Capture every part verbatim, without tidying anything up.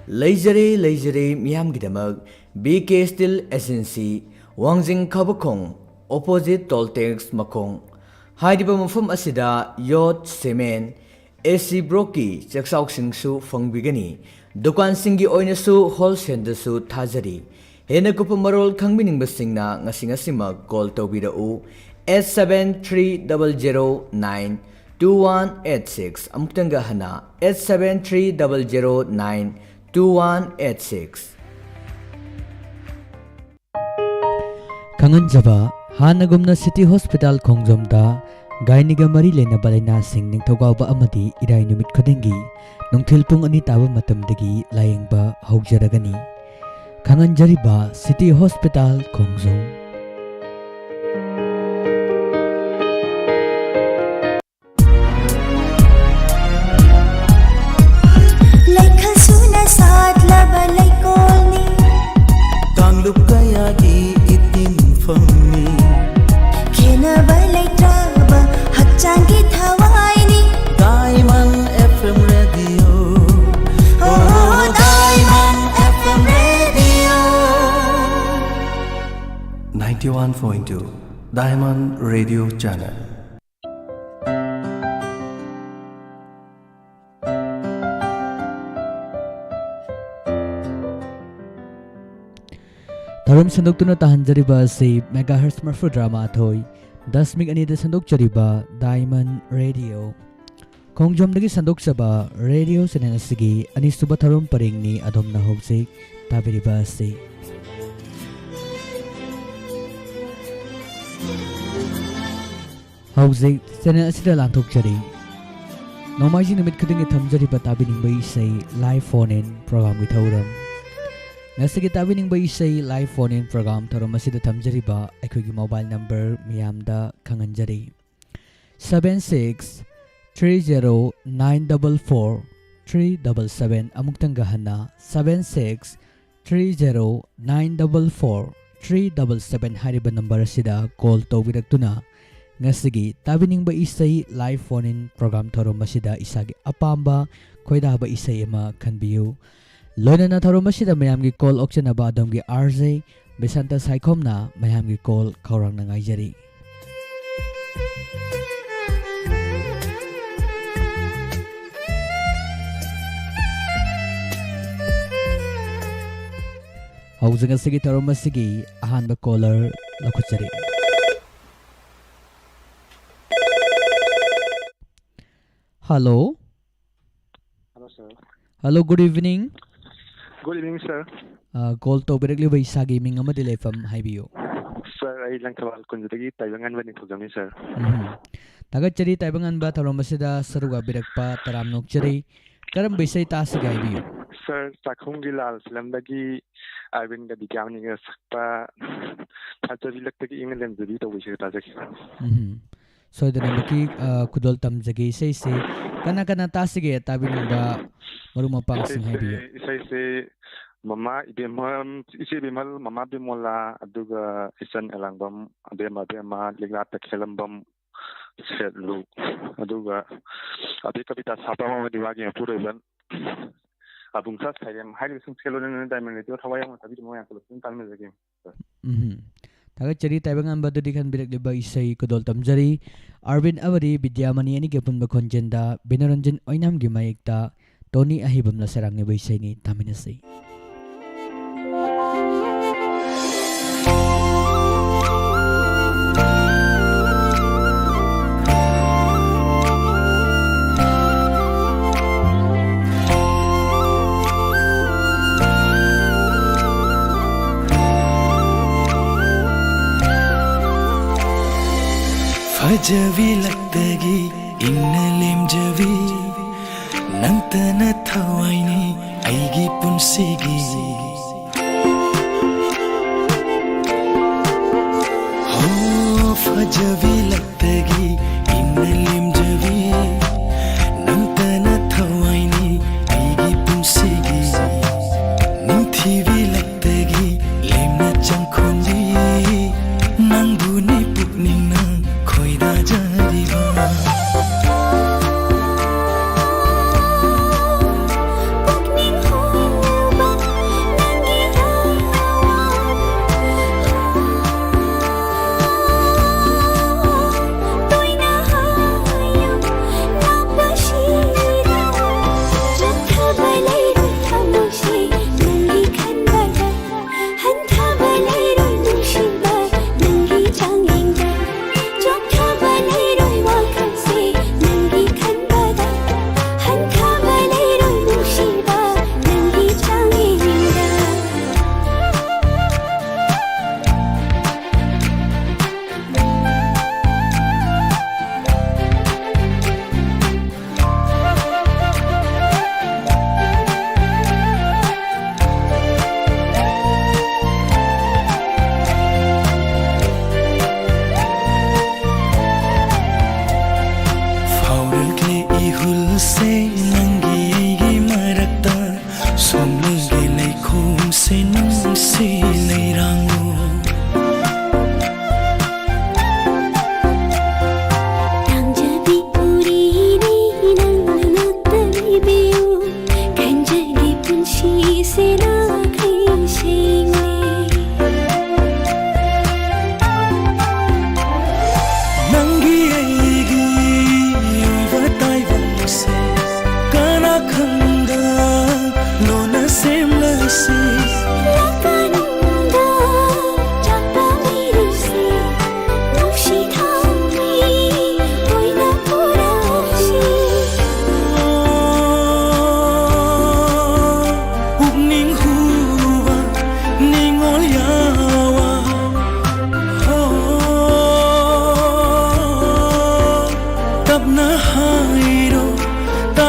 ꯂꯩꯖꯔꯦ, ꯂꯩꯖꯔꯦ ꯃꯤꯌꯥꯝꯒꯤꯗꯃꯛ ꯕꯤ ꯀꯦ Steel Agency, ꯋꯥꯡꯖꯤꯡ ꯈꯥꯕꯈꯣꯡ, opposite toll tax ꯃꯈꯣꯡ꯫ ꯍꯥꯏꯔꯤꯕ ꯃꯐꯝ ꯑꯁꯤꯗ ꯌꯣꯠ, cement, A C blockꯀꯤ ꯆꯦꯛꯆꯥꯎꯁꯤꯡꯁꯨ ꯐꯪꯕꯤꯒꯅꯤ꯫ ꯗꯨꯀꯥꯟꯁꯤꯡꯒꯤ ꯑꯣꯏꯅꯁꯨ wholesaleꯗꯁꯨ ꯊꯥꯖꯔꯤ꯫ ꯍꯦꯟꯅ ꯀꯨꯞꯄ ꯃꯔꯣꯜ ꯈꯪꯕꯤꯅꯤꯡꯕꯁꯤꯡꯅ ꯉꯁꯤ ꯉꯁꯤꯃꯛ call ꯇꯧꯕꯤꯔꯛꯎ, eight seven three double zero nine two one eight six꯫ ꯑꯃꯨꯛꯇꯪꯒ ꯍꯟꯅ, eight seven three double zero nine two one eight six꯫ ꯈꯪꯍꯟꯖꯕ, ꯍꯥꯟꯅꯒꯨꯝꯅ City Hospital ꯈꯣꯡꯖꯣꯝꯗ ꯒꯥꯏꯅꯤꯒ ꯃꯔꯤ ꯂꯩꯅꯕ ꯂꯥꯏꯅꯥꯁꯤꯡ ꯅꯤꯡꯊꯧꯀꯥꯕ ꯑꯃꯗꯤ ꯏꯔꯥꯏ ꯅꯨꯃꯤꯠ ꯈꯨꯗꯤꯡꯒꯤ ꯅꯨꯡꯊꯤꯜ ꯄꯨꯡ ꯑꯅꯤ ꯇꯥꯕ ꯃꯇꯝꯗꯒꯤ ꯂꯥꯌꯦꯡꯕ ꯍꯧꯖꯔꯒꯅꯤ꯫ ꯈꯪꯍꯟꯖꯔꯤꯕ, City Hospital ꯈꯣꯡꯖꯣꯝ꯫ ꯂꯩꯈꯜ ꯁꯨꯅ ꯁꯥꯠꯂꯕ ꯂꯩꯀꯣꯜꯅꯤ꯫ ꯀꯥꯡꯂꯨꯞ ꯀꯌꯥꯒꯤ ꯏꯇꯤꯟꯐꯝꯅꯤ꯫ ꯈꯦꯟꯅꯕ ꯂꯩꯇ꯭ꯔꯕ ꯍꯛꯆꯥꯡꯒꯤ ꯊꯋꯥꯏꯅꯤ꯫ Diamond F M Radio. Oh, Diamond F M Radio. Ninety-one point two Diamond Radio Channel. ꯊꯧꯔꯝ ꯁꯟꯗꯣꯛꯇꯨꯅ ꯇꯥꯍꯟꯖꯔꯤꯕ ꯑꯁꯤ megahertz ꯃꯔꯐꯨꯇꯔꯥ ꯃꯥꯊꯣꯏ ꯗꯁꯃꯤꯛ ꯑꯅꯤꯗ ꯁꯟꯗꯣꯛꯆꯔꯤꯕ Diamond Radio꯫ ꯈꯣꯡꯖꯣꯝꯗꯒꯤ ꯁꯟꯗꯣꯛꯆꯕ radio channel ꯑꯁꯤꯒꯤ ꯑꯅꯤꯁꯨꯕ ꯊꯧꯔꯝ ꯄꯔꯦꯡꯅꯤ ꯑꯗꯣꯝꯅ ꯍꯧꯖꯤꯛ ꯇꯥꯕꯤꯔꯤꯕ ꯑꯁꯤ꯫ ꯍꯧꯖꯤꯛ channel ꯑꯁꯤꯗ ꯂꯥꯟꯊꯣꯛꯆꯔꯤ꯫ ꯅꯣꯡꯃꯥꯏꯖꯤꯡ ꯅꯨꯃꯤꯠ ꯈꯨꯗꯤꯡꯒꯤ ꯊꯝꯖꯔꯤꯕ ꯇꯥꯕꯤꯅꯤꯡꯕ ꯏꯁꯩ live phone in programꯒꯤ ꯊꯧꯔꯝ꯫ ꯉꯁꯤꯒꯤ ꯇꯥꯕꯤꯅꯤꯡꯕ ꯏꯁꯩ live phone in program ꯊꯧꯔꯝ ꯑꯁꯤꯗ ꯊꯝꯖꯔꯤꯕ ꯑꯩꯈꯣꯏꯒꯤ mobile number ꯃꯤꯌꯥꯝꯗ ꯈꯪꯍꯟꯖꯔꯤ, seven six three zero nine double four three double seven꯫ ꯑꯃꯨꯛꯇꯪꯒ ꯍꯟꯅ, seven six three zero nine double four three double seven ꯍꯥꯏꯔꯤꯕ number ꯑꯁꯤꯗ call ꯇꯧꯕꯤꯔꯛꯇꯨꯅ ꯉꯁꯤꯒꯤ ꯇꯥꯕꯤꯅꯤꯡꯕ ꯏꯁꯩ live phone in program ꯊꯧꯔꯝ ꯑꯁꯤꯗ ꯏꯁꯥꯒꯤ ꯑꯄꯥꯝꯕ ꯈꯣꯏꯗꯥꯕ ꯏꯁꯩ ꯑꯃ ꯈꯟꯕꯤꯌꯨ꯫ ꯂꯣꯏꯅꯅ ꯊꯧꯔꯝ ꯑꯁꯤꯗ ꯃꯌꯥꯝꯒꯤ ꯀꯣꯜ ꯑꯣꯛꯆꯅꯕ ꯑꯗꯣꯝꯒꯤ ꯑꯥꯔ ꯖꯦ ꯕꯤꯁꯥꯟꯇ ꯁꯥꯏꯈꯣꯝꯅ ꯃꯌꯥꯝꯒꯤ ꯀꯣꯜ ꯈꯧꯔꯥꯡꯅ ꯉꯥꯏꯖꯔꯤ꯫ ꯍꯧꯖꯤꯛ ꯑꯁꯤꯒꯤ ꯊꯧꯔꯝ ꯑꯁꯤꯒꯤ ꯑꯍꯥꯟꯕ ꯀꯣꯂꯔ ꯂꯧꯈꯠꯆꯔꯤ꯫ Hello. Hello, sir. Hello, good evening. Good evening, sir. Uh, call ꯇꯧꯕꯤꯔꯛꯂꯤꯕ ꯏꯁꯥꯒꯤ ꯃꯤꯡ ꯑꯃꯗꯤ ꯂꯩꯐꯝ ꯍꯥꯏꯕꯤꯌꯨ꯫ Sir, ꯑꯩ ꯂꯪꯊꯕꯥꯜ ꯀꯨꯟꯖꯗꯒꯤ ꯇꯥꯏꯕꯪꯉꯥꯟꯕ ꯅꯤꯡꯊꯧꯖꯝꯅꯤ, sir. ꯎꯝ꯫ ꯊꯥꯒꯠꯆꯔꯤ ꯇꯥꯏꯕꯪꯉꯥꯟꯕ ꯊꯧꯔꯝ ꯑꯁꯤꯗ ꯁꯔꯨꯛ ꯌꯥꯕꯤꯔꯛꯄ ꯇꯔꯥꯝꯅ ꯑꯣꯛꯆꯔꯤ꯫ ꯀꯔꯝꯕ ꯏꯁꯩ ꯇꯥꯁꯤꯒꯦ ꯍꯥꯏꯕꯤꯌꯨ꯫ Sir, ꯆꯥꯛꯈꯨꯝꯒꯤ ꯂꯥꯜ ꯐꯤꯂꯝꯗꯒꯤ ꯑꯔꯕꯤꯟꯒ ꯕꯤꯗ꯭ꯌꯥꯃꯅꯤꯒ ꯁꯛꯄ ꯐꯖꯕꯤ ꯂꯛꯇꯒꯤ ꯏꯪꯅ ꯂꯦꯝꯖꯕꯤ ꯇꯧꯕ ꯏꯁꯩꯗꯣ ꯇꯥꯖꯒꯦ꯫ ꯎꯝ꯫ ꯁꯣꯏꯗꯅꯃꯛꯀꯤ, ꯑ, ꯈꯨꯗꯣꯜ ꯇꯝꯖꯒꯦ꯫ ꯏꯁꯩꯁꯦ ꯀꯅꯥ ꯀꯅꯥ ꯇꯥꯁꯤꯒꯦ ꯇꯥꯕꯤꯅꯤꯡꯕ ꯃꯔꯨꯞ ꯃꯄꯥꯡꯁꯤꯡ ꯏꯁꯩꯁꯦ, ꯍꯥꯏꯕꯤꯌꯨ꯫ ꯏꯁꯩꯁꯦ ꯃꯃꯥ ꯏꯕꯦꯝꯍꯜ, ꯏꯆꯦ ꯏꯕꯦꯝꯍꯜ, ꯃꯃꯥ ꯕꯤꯃꯣꯂꯥ, ꯑꯗꯨꯒ ꯏꯆꯟ ꯑꯦꯂꯥꯡꯕꯝ, ꯑꯕꯦꯝꯃ ꯑꯕꯦꯝꯃ, ꯂꯤꯛꯂꯥ ꯇꯈꯦꯜꯂꯝꯕꯝ, ꯁꯦꯠꯂꯨ, ꯑꯗꯨꯒ ꯑꯕꯦ ꯀꯕꯤꯇꯥ ꯁꯥꯄꯝ ꯑꯃꯗꯤ ꯃꯥꯒꯤ ꯃꯄꯨꯔꯣꯏꯕ ꯑꯕꯨꯡꯁꯥ ꯁꯩꯔꯦꯝ ꯍꯥꯏꯔꯤꯕꯁꯤꯡ ꯁꯦꯜꯂꯨ ꯅꯪꯅ ꯗꯥꯏꯃꯟ ꯔꯦꯗꯤꯑꯣ ꯊꯋꯥꯏ ꯌꯥꯎꯅ ꯇꯥꯕꯤꯔꯤꯕ ꯃꯌꯥꯝ ꯄꯨꯂꯞ ꯑꯗꯨꯝ ꯇꯥꯃꯤꯟꯅꯖꯒꯦ꯫ ꯎꯝ꯫ ꯊꯥꯒꯠꯆꯔꯤ ꯇꯥꯏꯕꯪꯉꯥꯟꯕ ꯑꯗꯨꯗꯤ ꯈꯟꯕꯤꯔꯛꯂꯤꯕ ꯏꯁꯩ ꯈꯨꯗꯣꯜ ꯇꯝꯖꯔꯤ꯫ ꯑꯥꯔꯕꯤꯟ ꯑꯃꯗꯤ ꯕꯤꯗ꯭ꯌꯥꯃꯅꯤ ꯑꯅꯤꯒꯤ ꯑꯄꯨꯟꯕ ꯈꯣꯟꯖꯦꯜꯗ ꯕꯤꯅꯣꯔꯟꯖꯟ ꯑꯣꯏꯅꯥꯝꯒꯤ ꯃꯥꯌꯦꯛꯇ ꯇꯣꯅꯤ ꯑꯍꯩꯕꯝꯅ ꯁꯩꯔꯥꯡꯂꯤꯕ ꯏꯁꯩꯅꯤ, ꯇꯥꯃꯤꯟꯅꯁꯤ꯫ ꯐꯖꯕꯤ ꯂꯛꯇꯒꯤ ꯏꯪꯅ ꯂꯦꯝꯖꯕꯤ, ꯅꯪꯇꯅ ꯊꯋꯥꯏꯅꯤ ꯑꯩꯒꯤ ꯄꯨꯟꯁꯤꯒꯤ꯫ ꯍꯣ, ꯐꯖꯕꯤ ꯂꯛꯇꯒꯤ ꯏꯪꯅ ꯂꯦꯝꯖꯕꯤ, ꯅꯪꯇꯅ ꯊꯋꯥꯏꯅꯤ ꯑꯩꯒꯤ ꯄꯨꯟꯁꯤꯒꯤ꯫ ꯅꯤꯡꯊꯤꯕꯤ ꯂꯛꯇꯒꯤ ꯂꯦꯝꯅ ꯆꯪꯈꯣꯟꯕꯤ, ꯅꯪꯕꯨꯅꯤ ꯄꯨꯛꯅꯤꯡꯅ ꯈꯣꯏꯗꯥꯖꯔꯤꯕ꯫ ꯄꯨꯛꯅꯤꯡ ꯍꯨꯅ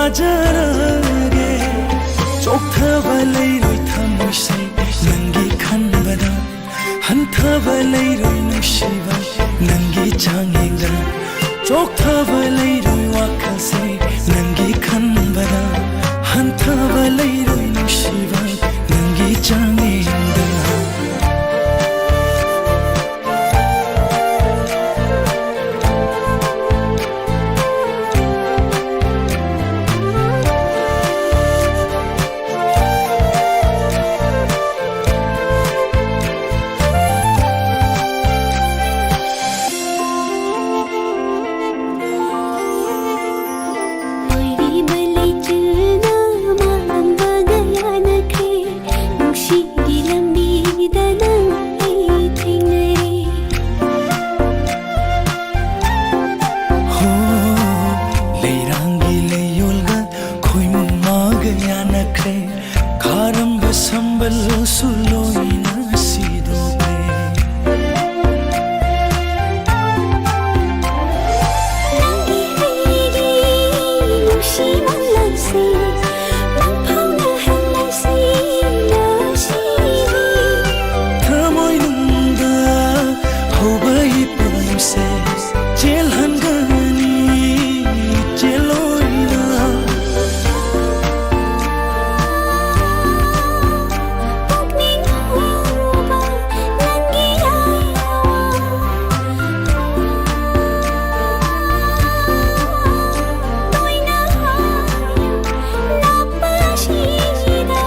ꯐꯖꯔꯒꯦ꯫ ꯆꯣꯛꯊꯕ ꯂꯩꯔꯣꯏ ꯊꯃꯣꯏꯁꯦ ꯅꯪꯒꯤ ꯈꯟꯕꯗ, ꯍꯟꯊꯕ ꯂꯩꯔꯣꯏ ꯅꯨꯡꯁꯤꯕ ꯅꯪꯒꯤ ꯆꯥꯡꯌꯦꯡꯗ꯫ ꯆꯣꯛꯊꯕ ꯂꯩꯔꯣꯏ ꯋꯥꯈꯜꯁꯦ ꯅꯪꯒꯤ ꯈꯟꯕꯗ, ꯍꯟꯊꯕ ꯂꯩꯔꯣꯏ ꯅꯨꯡꯁꯤꯕ ꯅꯪꯒꯤ ꯆꯥꯡꯌꯦꯡꯗ꯫ ꯂꯣꯏꯔꯤꯕ ꯂꯩꯆꯤꯜꯅ ꯃꯥꯡꯕꯒ ꯌꯥꯅꯈ꯭ꯔꯦ, ꯅꯨꯡꯁꯤꯒꯤ ꯂꯝꯕꯤꯗ ꯅꯪ ꯑꯩ ꯊꯦꯡꯅꯔꯦ꯫ ꯍꯣ, ꯂꯩꯔꯥꯡꯒꯤ ꯂꯩꯌꯣꯜꯒ ꯈꯣꯏꯃꯨ ꯃꯥꯒ ꯌꯥꯅꯈ꯭ꯔꯦ, ꯈꯥꯔꯝꯕ ꯁꯝꯕꯜꯁꯨ ꯂꯣꯏꯅ ꯁꯤꯗꯣꯛꯈ꯭ꯔꯦ꯫ ꯅꯪꯒꯤ ꯑꯩꯒꯤ ꯅꯨꯡꯁꯤ ꯃꯪꯂꯥꯟꯁꯦ ꯃꯪꯐꯥꯎꯅꯍꯜꯂꯁꯤ ꯉꯁꯤꯗꯤ꯫ ꯊꯃꯣꯏꯅꯨꯡꯗ ꯍꯧꯕ ꯏꯄꯨꯝꯁꯦ ꯆꯦꯜꯍꯟꯒꯅꯤ ꯆꯦꯜꯂꯣꯏꯅ꯫ ꯄꯨꯛꯅꯤꯡ ꯍꯨꯕ ꯅꯪꯒꯤ ꯌꯥꯏꯐ ꯇꯣꯏꯅ ꯍꯥꯏꯌꯨ, ꯅꯛꯄ ꯑꯁꯤꯗ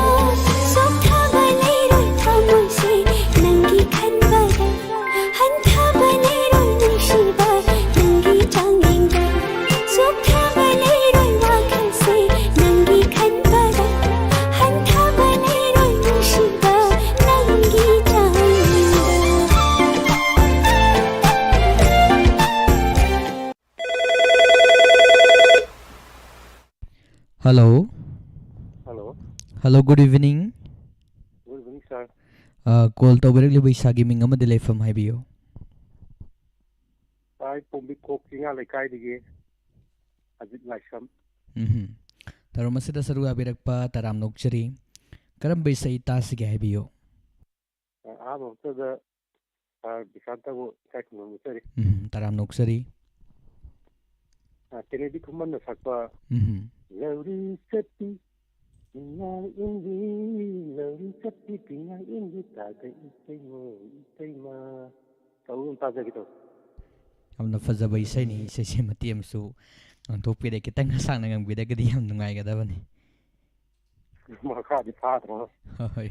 ꯆꯣꯛꯊꯕ ꯂꯩꯔꯣꯏ ꯊꯃꯣꯏꯁꯦ ꯅꯪꯒꯤ ꯈꯟꯕꯗ꯫ ꯍꯟꯊꯕ ꯂꯩꯔꯣꯏ ꯅꯨꯡꯁꯤꯕ ꯅꯪꯒꯤ ꯆꯥꯡꯌꯦꯡꯗ꯫ ꯆꯣꯛꯊꯕ ꯂꯩꯔꯣꯏ ꯋꯥꯈꯜꯁꯦ ꯅꯪꯒꯤ ꯈꯟꯕꯗ꯫ ꯍꯟꯊꯕ ꯂꯩꯔꯣꯏ ꯅꯨꯡꯁꯤꯕ ꯅꯪꯒꯤ ꯆꯥꯡꯌꯦꯡꯗ꯫ Hello. Hello. Hello, good evening. Good evening, sir. ꯑ, call ꯇꯧꯕꯤꯔꯛꯂꯤꯕ ꯏꯁꯥꯒꯤ ꯃꯤꯡ ꯑꯃꯗꯤ ꯂꯩꯐꯝ ꯍꯥꯏꯕꯤꯌꯨ꯫ ꯑꯩ ꯄꯣꯝꯕꯤꯈꯣꯛ ꯆꯤꯡꯌꯥ ꯂꯩꯀꯥꯏꯗꯒꯤ ꯑꯖꯤꯠ ꯂꯥꯏꯁ꯭ꯔꯝ꯫ ꯎꯝꯍꯨꯝ꯫ ꯊꯧꯔꯝ ꯑꯁꯤꯗ ꯁꯔꯨꯛ ꯌꯥꯕꯤꯔꯛꯄ ꯇꯔꯥꯝꯅ ꯑꯣꯛꯆꯔꯤ꯫ ꯀꯔꯝꯕ ꯏꯁꯩ ꯇꯥꯁꯤꯒꯦ ꯍꯥꯏꯕꯤꯌꯨ? ꯑꯍꯥꯟꯕ ꯃꯛꯇꯗ ꯁꯥꯔ ꯕꯤꯀꯥꯟꯇꯕꯨ ꯏꯀꯥꯏ ꯈꯨꯝꯅꯕ ꯎꯠꯆꯔꯤ꯫ ꯎꯝ, ꯇꯔꯥꯝꯅ ꯑꯣꯛꯆꯔꯤ꯫ ꯑ, ꯀꯦꯅꯦꯗꯤ ꯈꯨꯃꯟꯅ ꯁꯛꯄ ꯎꯝ꯫ ꯂꯧꯔꯤ ꯆꯠꯄꯤ ꯄꯤꯉꯥꯡ ꯏꯟꯕꯤ, ꯂꯧꯔꯤ ꯆꯠꯄꯤ ꯄꯤꯉꯥꯡ ꯏꯟꯕꯤ ꯇꯥꯗ ꯏꯇꯩꯃ, ꯏꯇꯩꯃ꯫ ꯇꯧꯕ ꯑꯃ ꯇꯥꯖꯒꯦ ꯇꯧꯕ꯫ ꯌꯥꯝꯅ ꯐꯖꯕ ꯏꯁꯩꯅꯤ꯫ ꯏꯁꯩꯁꯦ ꯃꯇꯦꯛ ꯑꯃꯁꯨ ꯉꯥꯡꯊꯣꯛꯄꯤꯔꯦ꯫ ꯈꯤꯇꯪ ꯁꯥꯡꯅ ꯉꯪꯕꯤꯔꯒꯗꯤ ꯌꯥꯝ ꯅꯨꯡꯉꯥꯏꯒꯗꯕꯅꯤ꯫ ꯃꯈꯥꯗꯤ ꯐꯥꯗ꯭ꯔꯣ? ꯍꯣꯏ꯫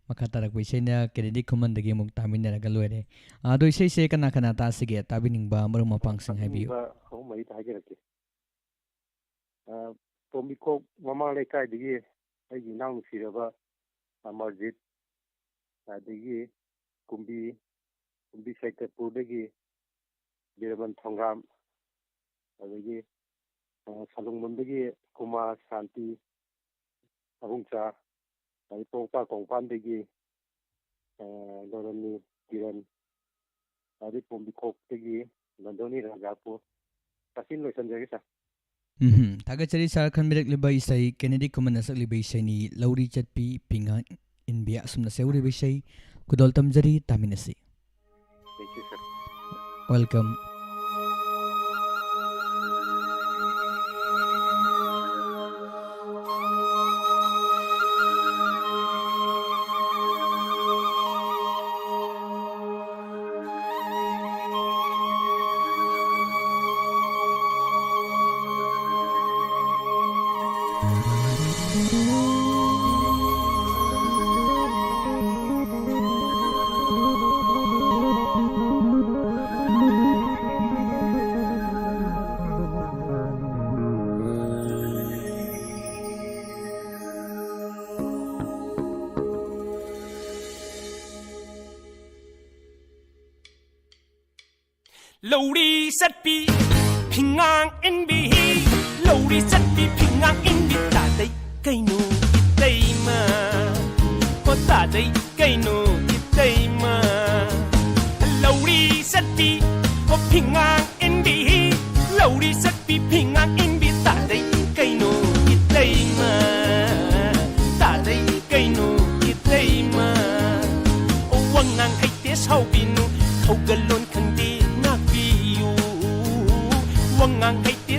ꯃꯈꯥ ꯇꯥꯔꯛꯄ ꯏꯁꯩꯅ ꯀꯦꯅꯦꯗꯤ ꯈꯨꯃꯟꯗꯒꯤ ꯑꯃꯨꯛ ꯇꯥꯃꯤꯟꯅꯔꯒ ꯂꯣꯏꯔꯦ꯫ ꯑꯗꯣ ꯏꯁꯩꯁꯦ ꯀꯅꯥ ꯀꯅꯥ ꯇꯥꯁꯤꯒꯦ? ꯇꯥꯕꯤꯅꯤꯡꯕ ꯃꯔꯨꯞ ꯃꯄꯥꯡꯁꯤꯡ ꯍꯥꯏꯕꯤꯌꯨ꯫ ꯇꯥꯕꯤꯅꯤꯡꯕ ꯑꯍꯨꯝ ꯃꯔꯤꯗ ꯍꯥꯏꯖꯔꯛꯀꯦ꯫ ꯑ, ꯇꯣꯝꯕꯤꯈꯣꯛ ꯃꯃꯥꯡ ꯂꯩꯀꯥꯏꯗꯒꯤ ꯑꯩꯒꯤ ꯏꯅꯥꯎ ꯅꯨꯡꯁꯤꯔꯕ ꯑꯃꯔꯖꯤꯠ, ꯑꯗꯒꯤ ꯀꯨꯝꯕꯤ, ꯀꯨꯝꯕꯤ ꯁꯩꯇꯄꯨꯔꯗꯒꯤ ꯕꯤꯔꯃꯟ ꯊꯣꯡꯒ꯭ꯔꯥꯝ, ꯑꯗꯒꯤ, ꯑ, ꯁꯂꯨꯡꯕꯝꯗꯒꯤ ꯀꯨꯃꯥꯔ ꯁꯥꯟꯇꯤ ꯑꯕꯨꯡꯆꯥ, ꯑꯗꯩ ꯄꯣꯛꯄ ꯀꯣꯡꯄꯥꯟꯗꯒꯤ, ꯑ, ꯂꯣꯔꯟꯅꯤ ꯀꯤꯔꯟ, ꯑꯗꯩ ꯄꯣꯝꯕꯤꯈꯣꯛꯇꯒꯤ ꯂꯟꯗꯣꯅꯤ ꯔꯥꯖꯥꯄꯨꯔ꯫ ꯇꯥꯁꯤꯟ ꯂꯣꯏꯁꯤꯟꯖꯔꯒꯦ, ꯁꯥꯔ꯫ ꯎꯝ, ꯊꯥꯒꯠꯆꯔꯤ ꯁꯥꯔ꯫ ꯈꯟꯕꯤꯔꯛꯂꯤꯕ ꯏꯁꯩ ꯀꯦꯅꯦꯗꯤ ꯈꯨꯃꯟꯅ ꯁꯛꯂꯤꯕ ꯏꯁꯩꯅꯤ, ꯂꯧꯔꯤ ꯆꯠꯄꯤ ꯄꯤꯉꯥꯡ ꯏꯟꯕꯤ꯫ ꯑꯁꯨꯝꯅ ꯁꯛꯍꯧꯔꯤꯕ ꯏꯁꯩ ꯈꯨꯗꯣꯜ ꯇꯝꯖꯔꯤ, ꯇꯥꯃꯤꯟꯅꯁꯤ꯫ Thank you, sir. Welcome. ꯂꯧꯔꯤ ꯆꯠꯄꯤ ꯐꯤꯉꯥꯡ ꯏꯟꯕꯤ, ꯂꯧꯔꯤ ꯆꯠꯄꯤ ꯐꯤꯉꯥꯡ ꯏꯟꯕꯤ ꯇꯥꯗꯩ ꯀꯩꯅꯣ ꯏꯇꯩꯃ, ꯍꯣ ꯇꯥꯗꯩ ꯀꯩꯅꯣ ꯏꯇꯩꯃ꯫ ꯂꯧꯔꯤ ꯆꯠꯄꯤ ꯍꯣ ꯐꯤꯉꯥꯡ ꯏꯟꯕꯤ, ꯂꯧꯔꯤ ꯆꯠꯄꯤ ꯐꯤꯉꯥꯡ ꯏꯟꯕꯤ ꯇꯥꯗꯩ ꯀꯩꯅꯣ ꯏꯇꯩꯃ꯫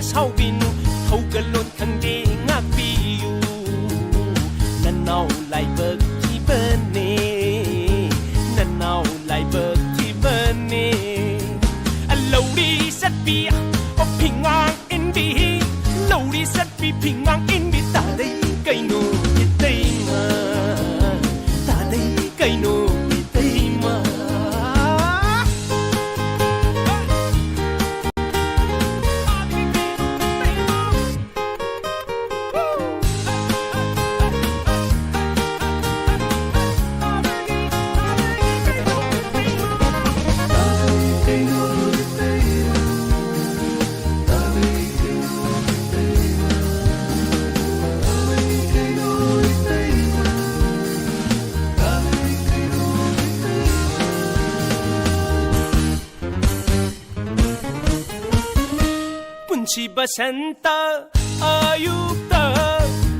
ꯁꯥꯎꯕꯤꯅꯨ, ꯊꯧꯒꯜꯂꯣꯟ ꯈꯪꯗꯦ ꯉꯥꯛꯄꯤꯌꯨ꯫ ꯅꯅꯥꯎ ꯂꯥꯏꯕꯛ ꯊꯤꯕꯅꯦ, ꯅꯅꯥꯎ ꯂꯥꯏꯕꯛ ꯊꯤꯕꯅꯦ꯫ ꯂꯧꯔꯤ ꯆꯠꯄꯤ, ꯑꯣ ꯐꯤꯉꯥꯡ ꯏꯟꯕꯤ, ꯂꯧꯔꯤ ꯆꯠꯄꯤ ꯐꯤꯉꯥꯡ ꯏꯟꯕꯤ ꯇꯥꯗꯩ ꯀꯩꯅꯣ ꯏꯇꯩꯃ, ꯇꯥꯗꯩ ꯀꯩꯅꯣ ꯏꯇꯩꯃ꯫ ꯄꯨꯟꯁꯤ ꯕꯁꯟꯇ ꯑꯌꯨꯛꯇ,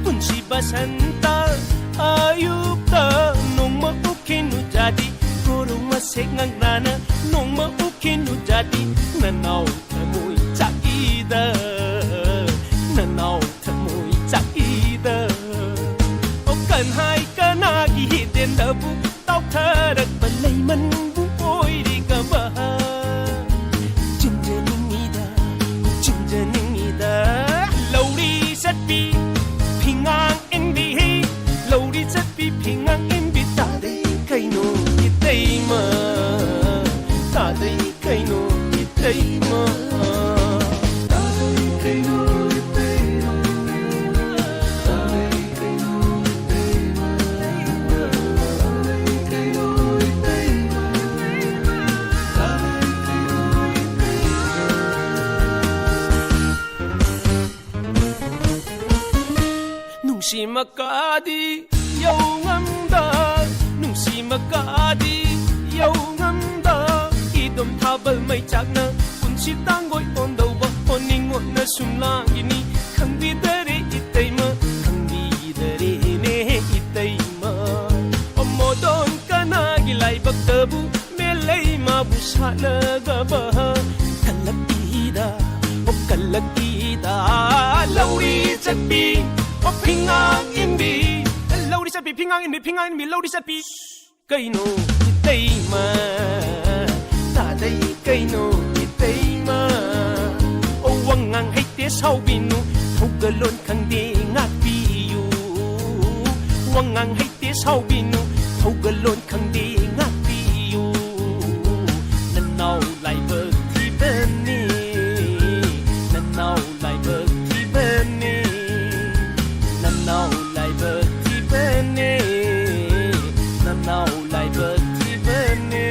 ꯄꯨꯟꯁꯤ ꯕꯁꯟꯇ ꯑꯌꯨꯛꯇ, ꯅꯣꯡꯃ ꯎꯈꯤꯅꯨ ꯖꯥꯗꯤ, ꯀꯣꯔꯧ ꯃꯁꯦꯛ ꯉꯛꯅꯅ, ꯅꯣꯡꯃ ꯎꯈꯤꯅꯨ ꯖꯥꯗꯤ, ꯅꯅꯥꯎ ꯊꯃꯣꯏ ꯆꯥꯛꯏꯗ, ꯅꯅꯥꯎ ꯊꯃꯣꯏ ꯆꯥꯛꯏꯗ꯫ ꯑꯣ ꯀꯟꯍꯥꯏ ꯀꯅꯥꯒꯤ ꯍꯤꯗꯦꯟꯗꯕꯨ ꯇꯥꯎꯊꯔꯛꯄ ꯂꯩꯃꯟꯕꯨ ꯑꯣꯏꯔꯤꯒꯕ꯫ ꯆꯤꯟꯖꯅꯤꯡꯉꯤꯗ, ꯆꯤꯟꯖꯅꯤꯡꯉꯤꯗ꯫ ꯂꯧꯔꯤ ꯆꯠꯄꯤ ꯐꯤꯉꯥꯡ ꯏꯟꯕꯤ, ꯂꯧꯔꯤ ꯆꯠꯄꯤ ꯐꯤꯉꯥꯡ ꯏꯟꯕꯤ ꯇꯥꯗꯩ ꯀꯩꯅꯣ ꯏꯇꯩꯃ, ꯇꯥꯗꯩ ꯀꯩꯅꯣ ꯏꯇꯩꯃ, ꯇꯥꯗꯩ ꯀꯩꯅꯣ ꯏꯇꯩꯃ, ꯇꯥꯗꯩ ꯀꯩꯅꯣ ꯏꯇꯩꯃ, ꯇꯥꯗꯩ ꯀꯩꯅꯣ ꯏꯇꯩꯃ, ꯇꯥꯗꯩ ꯀꯩꯅꯣ ꯏꯇꯩꯃ꯫ ꯅꯨꯡꯁꯤ ꯃꯀꯥꯗꯤ ꯌꯧ ꯉꯝꯗ, ꯅꯨꯡꯁꯤ ꯃꯀꯥꯗꯤ ꯌꯧ ꯉꯝꯗ, ꯏꯗꯣꯝ ꯊꯥꯕꯜ ꯃꯩ ꯆꯥꯛꯅ ꯄꯨꯟꯁꯤ ꯇꯥꯡꯒꯣꯏ ꯑꯣꯟꯗꯧꯕ, ꯑꯣꯟꯅꯤꯡ ꯑꯣꯠꯅ ꯁꯨꯝ ꯂꯥꯡꯏꯅꯤ, ꯈꯪꯕꯤꯗꯔꯦ ꯏꯇꯩꯃ, ꯈꯪꯕꯤꯗꯔꯦꯅꯦ ꯏꯇꯩꯃ꯫ ꯑꯣ ꯃꯣꯗꯣꯟ ꯀꯅꯥꯒꯤ ꯂꯥꯏꯕꯛꯇꯕꯨ ꯃꯦꯂꯩ ꯃꯥꯕꯨ ꯁꯥꯠꯂꯒꯕ, ꯀꯜꯂꯛꯏꯗ, ꯑꯣ ꯀꯜꯂꯛꯏ ꯐꯤꯉꯥꯡ ꯏꯟꯕꯤ, ꯐꯤꯉꯥꯡ ꯏꯟꯕꯤ, ꯂꯧꯔꯤ ꯆꯠꯄꯤ꯫ ꯀꯩꯅꯣ ꯏꯇꯩꯃ, ꯇꯥꯗꯩ ꯀꯩꯅꯣ ꯏꯇꯩꯃ? ꯑꯣ, ꯋꯥꯉꯥꯡ ꯍꯩꯇꯦ ꯁꯥꯎꯕꯤꯅꯨ, ꯊꯧꯒꯜꯂꯣꯟ ꯈꯪꯗꯦ ꯉꯥꯛꯄꯤꯌꯨ꯫ ꯋꯥꯉꯥꯡ ꯍꯩꯇꯦ ꯁꯥꯎꯕꯤꯅꯨ, ꯊꯧꯒꯜꯂꯣꯟ ꯈꯪꯗꯦ ꯉꯥꯛꯄꯤꯌꯨ꯫ ꯅꯅꯥꯎ ꯂꯥꯏꯕꯛ ꯊꯤꯕꯅꯤ, ꯅꯅꯥꯎ ꯂꯥꯏꯕꯛ ꯊꯤꯕꯅꯤ, ꯅꯅꯥꯎ ꯂꯥꯏꯕꯛ ꯊꯤꯕꯅꯤ, ꯅꯅꯥꯎ ꯂꯥꯏꯕꯛ ꯊꯤꯕꯅꯤ꯫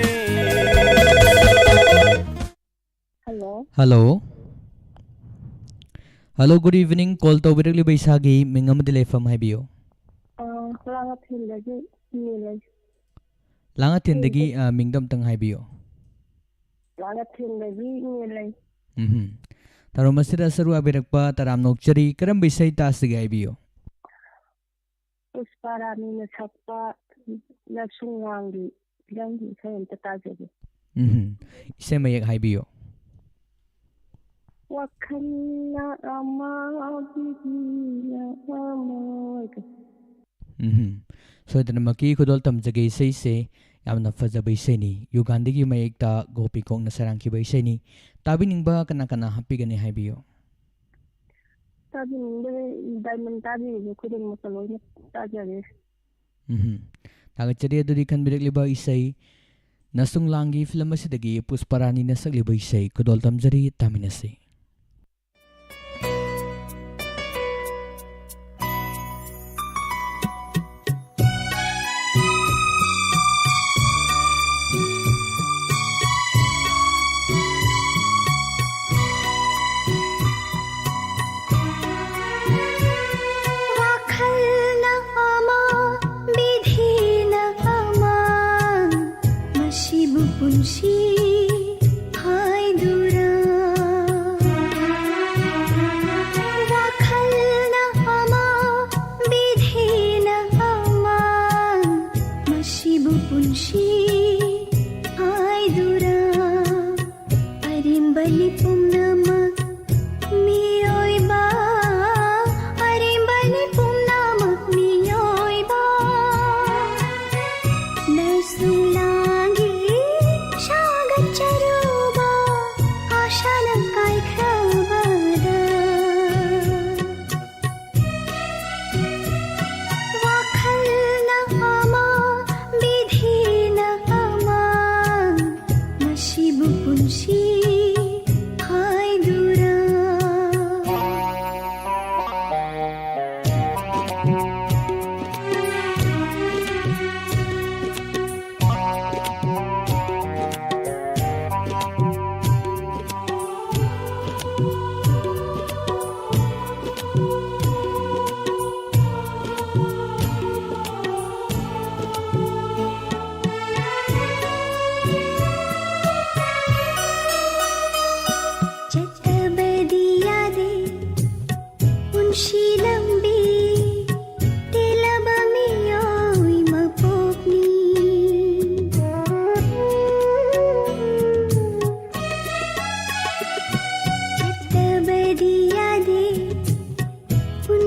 Hello. Hello. Hello, good evening. Call ꯇꯧꯕꯤꯔꯛꯂꯤꯕ ꯏꯁꯥꯒꯤ ꯃꯤꯡ ꯑꯃꯗꯤ ꯂꯩꯐꯝ ꯍꯥꯏꯕꯤꯌꯨ꯫ ꯑ, ꯂꯥꯡꯉꯊꯦꯜꯗꯒꯤ ꯏꯅꯦ ꯂꯩ꯫ ꯂꯥꯡꯉꯊꯦꯜꯗꯒꯤ, ꯏꯅꯦ꯫ ꯑ, ꯃꯤꯡꯗꯣ ꯑꯝꯇꯪ ꯍꯥꯏꯕꯤꯌꯨ꯫ ꯂꯥꯡꯉꯊꯦꯜꯗꯒꯤ ꯏꯅꯦ ꯂꯩ꯫ ꯎꯝꯍꯨꯝ꯫ ꯊꯧꯔꯝ ꯑꯁꯤꯗ ꯁꯔꯨꯛ ꯌꯥꯕꯤꯔꯛꯄ ꯇꯔꯥꯝꯅ ꯑꯣꯛꯆꯔꯤ꯫ ꯀꯔꯝꯕ ꯏꯁꯩ ꯇꯥꯁꯤꯒꯦ ꯍꯥꯏꯕꯤꯌꯨ? ꯄꯨꯁꯄꯥꯔꯥꯅꯤꯅ ꯁꯛꯄ ꯅꯛꯁꯨꯡ ꯋꯥꯡꯒꯤ ꯐꯤꯂꯝꯒꯤ ꯏꯁꯩ ꯑꯝꯇ ꯇꯥꯖꯒꯦ꯫ ꯎꯝꯍꯨꯝ꯫ ꯏꯁꯩ ꯃꯌꯦꯛ ꯍꯥꯏꯕꯤꯌꯨ꯫ ꯋꯥꯈꯜꯅ ꯑꯃ, ꯕꯤꯙꯤꯅ ꯑꯃ ꯑꯣꯏꯒ꯫ ꯎꯝꯍꯨꯝ꯫ ꯁꯣꯏꯗꯅꯃꯛꯀꯤ ꯈꯨꯗꯣꯜ ꯇꯝꯖꯒꯦ ꯏꯁꯩꯁꯦ꯫ ꯌꯥꯝꯅ ꯐꯖꯕ ꯏꯁꯩꯅꯤ꯫ ꯌꯨꯒꯥꯟꯙꯤꯒꯤ ꯃꯌꯦꯛꯇ ꯒꯣꯄꯤ ꯀꯣꯛꯅ ꯁꯩꯔꯥꯡꯈꯤꯕ ꯏꯁꯩꯅꯤ꯫ ꯇꯥꯕꯤꯅꯤꯡꯕ ꯀꯅꯥ ꯀꯅꯥ ꯍꯥꯞꯄꯤꯒꯅꯤ ꯍꯥꯏꯕꯤꯌꯨ꯫ ꯇꯥꯕꯤꯅꯤꯡꯕ ꯗꯥꯏꯃꯟ ꯇꯥꯕꯤꯔꯤꯕ ꯈꯨꯗꯤꯡꯃꯛꯇ ꯂꯣꯏꯅ ꯇꯥꯖꯔꯦ꯫ ꯎꯝꯍꯨꯝ꯫ ꯊꯥꯒꯠꯆꯔꯤ꯫ ꯑꯗꯨꯗꯤ ꯈꯟꯕꯤꯔꯛꯂꯤꯕ ꯏꯁꯩ ꯅꯁꯨꯡ ꯂꯥꯡꯒꯤ ꯐꯤꯂꯝ ꯑꯁꯤꯗꯒꯤ ꯄꯨꯁꯄꯥꯔꯥꯅꯤꯅ ꯁꯛꯂꯤꯕ ꯏꯁꯩ ꯈꯨꯗꯣꯜ ꯇꯝꯖꯔꯤ, ꯇꯥꯃꯤꯟꯅꯁꯤ꯫ ꯋꯥꯈꯜꯅ ꯑꯃ, ꯕꯤꯙꯤꯅ ꯑꯃ, ꯃꯁꯤꯕꯨ ꯄꯨꯟꯁꯤ ꯍꯥꯏꯗꯨꯔꯥ?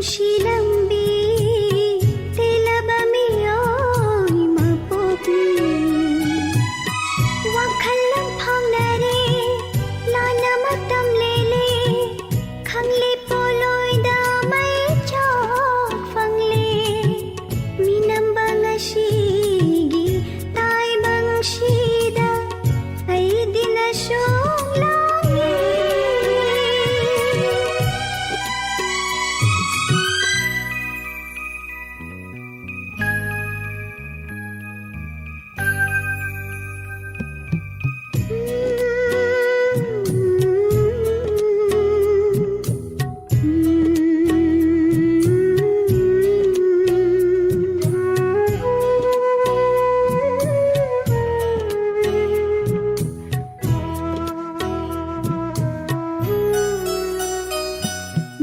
ꯁꯤ ꯂꯝꯕꯤ ꯇꯦꯜꯂꯕ ꯃꯤꯑꯣꯏ ꯃꯄꯣꯛꯅꯤ꯫ ꯋꯥꯈꯜ ꯂꯝꯐꯥꯡꯅꯔꯦ, ꯂꯥꯟꯅ ꯃꯇꯝ ꯂꯦꯜꯂꯦ, ꯈꯪꯂꯦ ꯄꯣꯂꯣꯏꯗ ꯃꯩ ꯆꯥꯛ ꯐꯪꯂꯦ꯫ ꯃꯤꯅꯝꯕ ꯉꯁꯤꯒꯤ ꯇꯥꯏꯕꯪꯁꯤꯗ ꯑꯩꯗꯤ ꯅꯁꯨ ꯂꯥꯡꯉꯦ꯫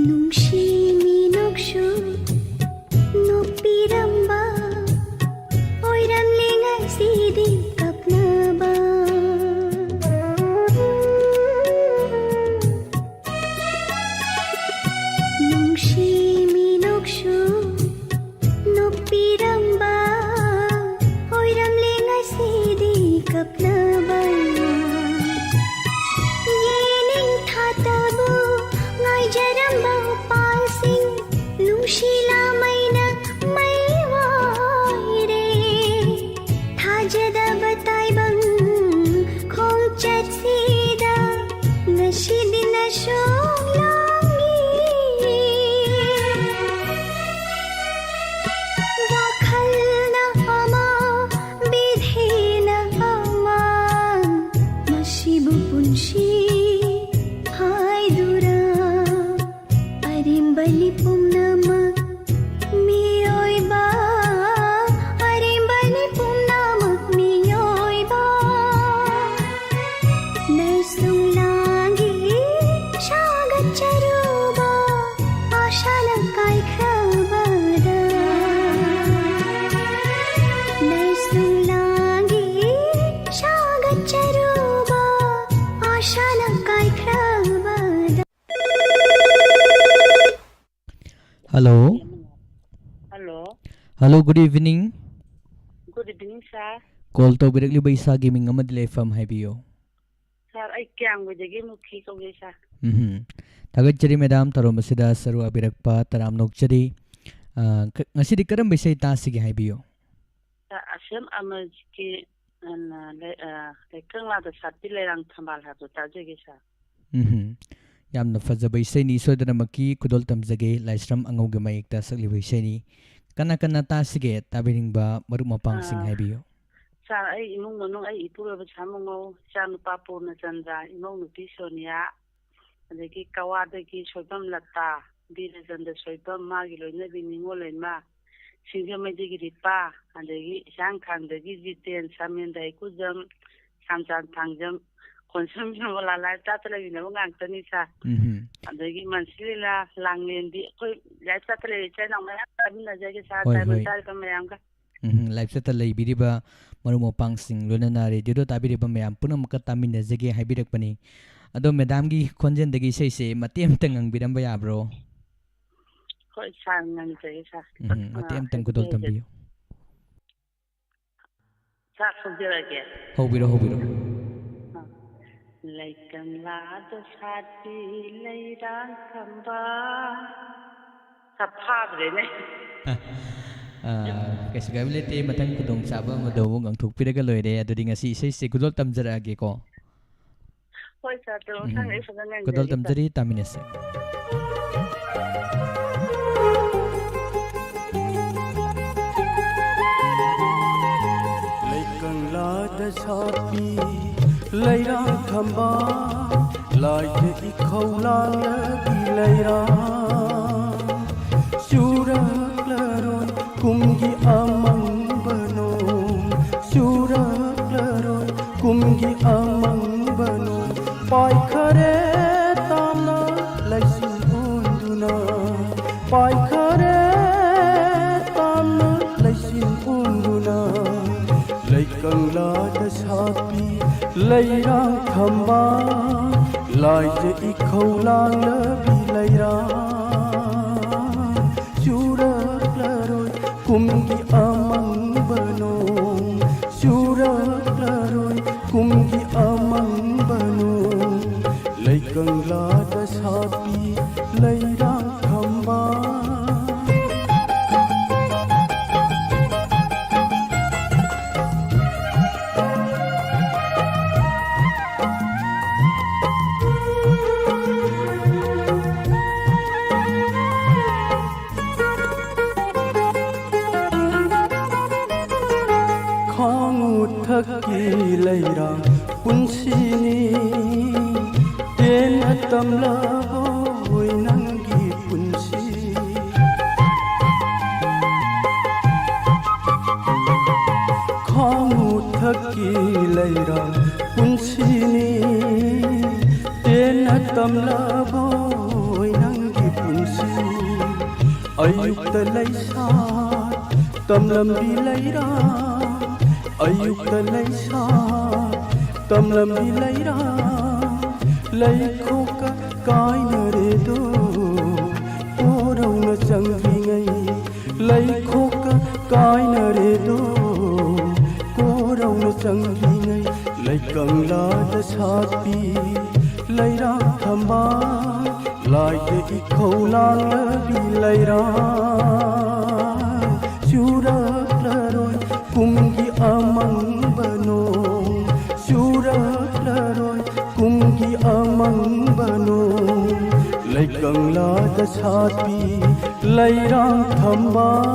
ꯅꯨꯡꯁꯤ ꯃꯤꯅꯣꯛꯁꯨ ꯅꯣꯛꯄꯤꯔꯝꯕ ꯑꯣꯏꯔꯝꯂꯦ ꯉꯁꯤꯗꯤ ꯀꯞꯅꯕ꯫ ꯅꯨꯡꯁꯤ ꯃꯤꯅꯣꯛꯁꯨ ꯅꯣꯛꯄꯤꯔꯝꯕ ꯑꯣꯏꯔꯝꯂꯦ ꯉꯁꯤꯗꯤ ꯀꯞꯅꯕ꯫ ꯌꯦꯅꯤꯡ ꯊꯥꯇꯕꯨ ꯉꯥꯏꯖꯔꯝꯕ ꯎꯄꯥꯜꯁꯤꯡ ꯅꯨꯡꯁꯤ ꯂꯥꯃꯩꯅ ꯃꯩ ꯑꯣꯏꯔꯦ꯫ ꯊꯥꯖꯗꯕ ꯇꯥꯏꯕꯪ ꯈꯣꯡꯆꯠꯁꯤꯗ ꯉꯁꯤꯗꯤ ꯅꯁꯨ ꯂꯥꯡꯉꯤ꯫ ꯋꯥꯈꯜꯅ ꯑꯃ, ꯕꯤꯙꯤꯅ ꯑꯃ, ꯃꯁꯤꯕꯨ ꯄꯨꯟꯁꯤ ꯍꯥꯏꯗꯨꯔ? ꯑꯔꯦꯝꯕꯅꯤ ꯄꯨꯝꯅꯃꯛ ꯃꯤꯑꯣꯏꯕ, ꯑꯔꯦꯝꯕꯅꯤ ꯄꯨꯝꯅꯃꯛ ꯃꯤꯑꯣꯏꯕ꯫ ꯅꯩꯁꯨꯡ ꯂꯥꯡꯒꯤ ꯁꯥꯒꯠꯆꯔꯨꯕ ꯑꯥꯁꯥꯅ ꯀꯥꯏꯈ꯭ꯔꯕꯗ꯫ ꯅꯩꯁꯨꯡ ꯂꯥꯡꯒꯤ ꯁꯥꯒꯠꯆꯔꯨꯕ ꯑꯥꯁꯥꯅ ꯀꯥꯏꯈ꯭ꯔꯕꯗ꯫ Hello. Hello. Hello, good evening. Good evening, sir. Call ꯇꯧꯕꯤꯔꯛꯂꯤꯕ ꯏꯁꯥꯒꯤ ꯃꯤꯡ ꯑꯃꯗꯤ ꯂꯩꯐꯝ ꯍꯥꯏꯕꯤꯌꯨ꯫ Sir, ꯑꯩ ꯀ꯭ꯌꯥꯝꯒꯩꯗꯒꯤ ꯃꯨꯈꯤ ꯀꯧꯖꯩ, sir꯫ ꯎꯝ꯫ ꯊꯥꯒꯠꯆꯔꯤ madam, ꯊꯧꯔꯝ ꯑꯁꯤꯗ ꯁꯔꯨꯛ ꯌꯥꯕꯤꯔꯛꯄ ꯇꯔꯥꯝꯅ ꯑꯣꯛꯆꯔꯤ꯫ ꯑ, ꯀ-, ꯉꯁꯤꯗꯤ ꯀꯔꯝꯕ ꯏꯁꯩ ꯇꯥꯁꯤꯒꯦ ꯍꯥꯏꯕꯤꯌꯨ? Sir, ꯑꯁꯦꯝ ꯑꯃꯔꯖꯤꯠꯀꯤ, ꯑ, ꯂꯩ-, ꯑ, ꯂꯩꯀꯪꯂꯥꯗ ꯁꯥꯠꯄꯤ ꯂꯩꯔꯥꯡ ꯊꯝꯕꯥꯜ ꯍꯥꯏꯕꯗꯣ ꯇꯥꯖꯒꯦ, sir꯫ ꯎꯝ꯫ ꯌꯥꯝꯅ ꯐꯖꯕ ꯏꯁꯩꯅꯤ, ꯁꯣꯏꯗꯅꯃꯛꯀꯤ ꯈꯨꯗꯣꯜ ꯇꯝꯖꯒꯦ ꯂꯥꯏꯁ꯭ꯔꯝ ꯑꯉꯧꯒꯤ ꯃꯌꯦꯛꯇ ꯁꯛꯂꯤꯕ ꯏꯁꯩꯅꯤ꯫ ꯀꯅꯥ ꯀꯅꯥ ꯇꯥꯁꯤꯒꯦ ꯇꯥꯕꯤꯅꯤꯡꯕ ꯃꯔꯨꯞ ꯃꯄꯥꯡꯁꯤꯡ ꯑ, ꯍꯥꯏꯕꯤꯌꯨ꯫ Sir, ꯑꯩ ꯏꯃꯨꯡ ꯃꯅꯨꯡ, ꯑꯩ ꯏꯄꯨꯔꯣꯏꯕ ꯁꯥꯃꯨꯉꯧ, ꯏꯆꯥꯅꯨꯄꯥ ꯄꯨꯔꯅꯆꯟꯗ꯭ꯔ, ꯏꯃꯧ ꯅꯨꯄꯤ ꯁꯣꯅꯤꯌꯥ, ꯑꯗꯒꯤ ꯀꯋꯥꯗꯒꯤ ꯁꯣꯏꯕꯝ ꯂꯇꯥ, ꯕꯤꯔꯆꯟꯗ꯭ꯔ ꯁꯣꯏꯕꯝ, ꯃꯥꯒꯤ ꯂꯣꯏꯅꯕꯤ ꯅꯤꯉꯣꯜ ꯂꯩꯃ, ꯁꯤꯡꯖꯃꯩꯗꯒꯤ ꯔꯤꯄꯥ, ꯑꯗꯒꯤ ꯍꯤꯌꯥꯡꯊꯥꯡꯗꯒꯤ ꯖꯤꯇꯦꯟ, ꯁꯥꯃꯦꯟꯗ ꯍꯩꯀꯨꯖꯝ, ꯁꯥꯝꯆꯥꯟ ꯊꯥꯡꯖꯝ, ꯈꯣꯟꯁꯝ ꯌꯣꯝꯕ ꯂꯥꯂꯥ ꯇꯥꯠꯇ ꯂꯩꯃꯤꯟꯅꯕ ꯉꯥꯛꯇꯅꯤ, sir꯫ ꯎꯝ꯫ ꯑꯗꯒꯤ ꯃꯟꯁꯤꯂꯤꯂꯥ, ꯂꯥꯡꯂꯦꯟꯕꯤ, ꯑꯩꯈꯣꯏ ꯂꯥꯏꯞ ꯆꯥꯠꯇ ꯂꯩꯔꯤ ꯏꯆꯤꯜ ꯏꯅꯥꯎ ꯃꯌꯥꯝ ꯇꯥꯃꯤꯟꯅꯖꯒꯦ, sir, ꯍꯣꯏ, ꯇꯥꯏꯕꯪ ꯍꯣꯏ꯫ ꯇꯥꯔꯤꯕ ꯃꯌꯥꯝꯒ꯫ ꯎꯝ, ꯂꯥꯏꯞ ꯆꯥꯠꯇ ꯂꯩꯕꯤꯔꯤꯕ ꯃꯔꯨꯞ ꯃꯄꯥꯡꯁꯤꯡ, ꯂꯣꯏꯅꯅ ꯔꯦꯗꯤꯑꯣꯗ ꯇꯥꯕꯤꯔꯤꯕ ꯃꯌꯥꯝ ꯄꯨꯝꯅꯃꯛꯀ ꯇꯥꯃꯤꯟꯅꯖꯒꯦ ꯍꯥꯏꯕꯤꯔꯛꯄꯅꯤ꯫ ꯑꯗꯣ madamꯒꯤ ꯈꯣꯟꯖꯦꯜꯗꯒꯤ ꯏꯁꯩꯁꯦ ꯃꯇꯦꯛ ꯑꯃꯇ ꯉꯪꯕꯤꯔꯝꯕ ꯌꯥꯕ꯭ꯔꯣ? ꯍꯣꯏ, sir, ꯉꯪꯖꯒꯦ, sir꯫ ꯎꯝ, ꯃꯇꯦꯛ ꯑꯃꯇꯪ ꯈꯨꯗꯣꯜ ꯇꯝꯕꯤꯌꯨ꯫ Sir, ꯈꯪꯖꯔꯒꯦ꯫ ꯍꯧꯕꯤꯔꯣ, ꯍꯧꯕꯤꯔꯣ꯫ ꯑ, ꯂꯩꯀꯪꯂꯥꯗ ꯁꯥꯠꯄꯤ ꯂꯩꯔꯥꯡ ꯊꯝꯕꯥꯜ꯫ Sir, ꯐꯥꯗ꯭ꯔꯦꯅꯦ꯫ ꯑ, ꯀꯩꯁꯨ ꯀꯥꯏꯕ ꯂꯩꯇꯦ, ꯃꯊꯪ ꯈꯨꯗꯣꯡꯆꯥꯕ ꯑꯃꯗ ꯑꯃꯨꯛ ꯉꯪꯊꯣꯛꯄꯤꯔꯒ ꯂꯣꯏꯔꯦ꯫ ꯑꯗꯨꯗꯤ ꯉꯁꯤ ꯏꯁꯩꯁꯦ ꯈꯨꯗꯣꯜ ꯇꯝꯖꯔꯛꯑꯒꯦꯀꯣ꯫ ꯍꯣꯏ, sir, ꯑꯗꯣ ꯎꯝ꯫ ꯃꯊꯪ ꯑꯩ ꯐꯖꯅ ꯈꯨꯗꯣꯜ ꯉꯪꯖꯒꯦ, sir꯫ ꯇꯝꯖꯔꯤ, ꯇꯥꯃꯤꯟꯅꯁꯦ꯫ ꯂꯩꯀꯪꯂꯥꯗ ꯁꯥꯠꯄꯤ ꯂꯩꯔꯥꯡ ꯊꯝꯕꯥꯜ, ꯂꯥꯏꯗ ꯏꯈꯧ ꯂꯥꯡꯂꯕꯤ ꯂꯩꯔꯥꯡ꯫ ꯆꯨꯔꯛꯂꯔꯣꯏ ꯀꯨꯝꯒꯤ ꯑꯃꯪꯕ ꯅꯣꯡ, ꯆꯨꯔꯛꯂꯔꯣꯏ ꯀꯨꯝꯒꯤ ꯑꯃꯪꯕ ꯅꯣꯡ꯫ ꯄꯥꯏꯈꯔꯦ ꯇꯥꯝꯅ ꯂꯩꯆꯤꯜ ꯑꯣꯟꯗꯨꯅ, ꯄꯥꯏꯈꯔꯦ ꯇꯥꯝꯅ ꯂꯩꯆꯤꯜ ꯑꯣꯟꯗꯨꯅ꯫ ꯂꯩꯀꯪꯂꯥꯗ ꯁꯥꯠꯄꯤ ꯂꯩꯔꯥꯡ ꯊꯝꯕꯥꯜ, ꯂꯥꯏꯗ ꯏꯈꯧ ꯂꯥꯡꯂꯕꯤ ꯂꯩꯔꯥꯡ꯫ ꯀꯨꯝꯒꯤ ꯑꯃꯪꯕ ꯅꯣꯡ ꯆꯨꯔꯛꯂꯔꯣꯏ, ꯀꯨꯝꯒꯤ ꯑꯃꯪꯕ ꯅꯣꯡ ꯂꯩꯀꯪꯂꯥꯗ ꯁꯥꯠꯄꯤ ꯂꯩꯔꯥꯡ ꯊꯝꯕꯥꯜ꯫ ꯈꯥꯡꯉꯨ ꯊꯛꯀꯤ ꯂꯩꯔꯥꯡ ꯄꯨꯟꯁꯤꯅꯤ, ꯇꯦꯟꯅ ꯇꯝꯂꯕꯣꯏ ꯅꯪꯒꯤ ꯄꯨꯟꯁꯤ꯫ ꯈꯥꯡꯉꯨ ꯊꯛꯀꯤ ꯂꯩꯔꯥꯡ ꯄꯨꯟꯁꯤꯅꯤ, ꯇꯦꯟꯅ ꯇꯝꯂꯕꯣꯏ ꯅꯪꯒꯤ ꯄꯨꯟꯁꯤ꯫ ꯑꯌꯨꯛꯇ ꯂꯩꯁꯥꯠ ꯇꯝꯂꯝꯕꯤ ꯂꯩꯔꯥꯡ, ꯑꯌꯨꯛꯇ ꯂꯩꯁꯥꯠ ꯇꯝꯂꯝꯕꯤ ꯂꯩꯔꯥꯡ, ꯂꯩꯈꯣꯛꯀ ꯀꯥꯏꯅꯔꯦꯗꯣ ꯀꯣꯔꯧꯅ ꯆꯪꯗ꯭ꯔꯤꯉꯩ, ꯂꯩꯈꯣꯛꯀ ꯀꯥꯏꯅꯔꯦꯗꯣ ꯀꯣꯔꯧꯅ ꯆꯪꯗ꯭ꯔꯤꯉꯩ, ꯂꯩꯀꯪꯂꯥꯗ ꯁꯥꯠꯄꯤ ꯂꯩꯔꯥꯡ ꯊꯝꯕꯥꯜ, ꯂꯥꯏꯗ ꯏꯈꯧ ꯂꯥꯡꯂꯕꯤ ꯂꯩꯔꯥꯡ꯫ ꯆꯨꯔꯛꯂꯔꯣꯏ ꯀꯨꯝꯒꯤ ꯑꯃꯪꯕ ꯅꯣꯡ, ꯆꯨꯔꯛꯂꯔꯣꯏ ꯀꯨꯝꯒꯤ ꯑꯃꯪꯕ ꯅꯣꯡ ꯂꯩꯀꯪꯂꯥꯗ ꯁꯥꯠꯄꯤ ꯂꯩꯔꯥꯡ ꯊꯝꯕꯥꯜ꯫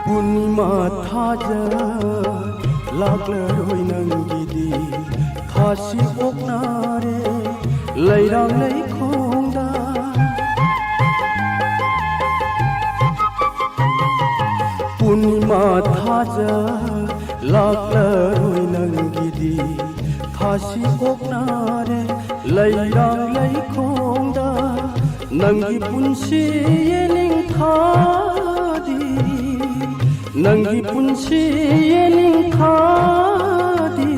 ꯄꯨꯔꯅꯤꯃꯥ ꯊꯥꯖ ꯂꯥꯛꯂꯔꯣꯏ ꯅꯪꯒꯤꯗꯤ, ꯊꯥꯁꯤ ꯑꯣꯛꯅꯔꯦ ꯂꯩꯔꯥꯡ ꯂꯩꯈꯣꯡꯗ꯫ ꯄꯨꯔꯅꯤꯃꯥ ꯊꯥꯖ ꯂꯥꯛꯂꯔꯣꯏ ꯅꯪꯒꯤꯗꯤ, ꯊꯥꯁꯤ ꯑꯣꯛꯅꯔꯦ ꯂꯩꯔꯥꯡ ꯂꯩꯈꯣꯡꯗ꯫ ꯅꯪꯒꯤ ꯄꯨꯟꯁꯤ ꯌꯦꯅꯤꯡꯊꯥꯗꯤ, ꯅꯪꯒꯤ ꯄꯨꯟꯁꯤ ꯌꯦꯅꯤꯡꯊꯥꯗꯤ,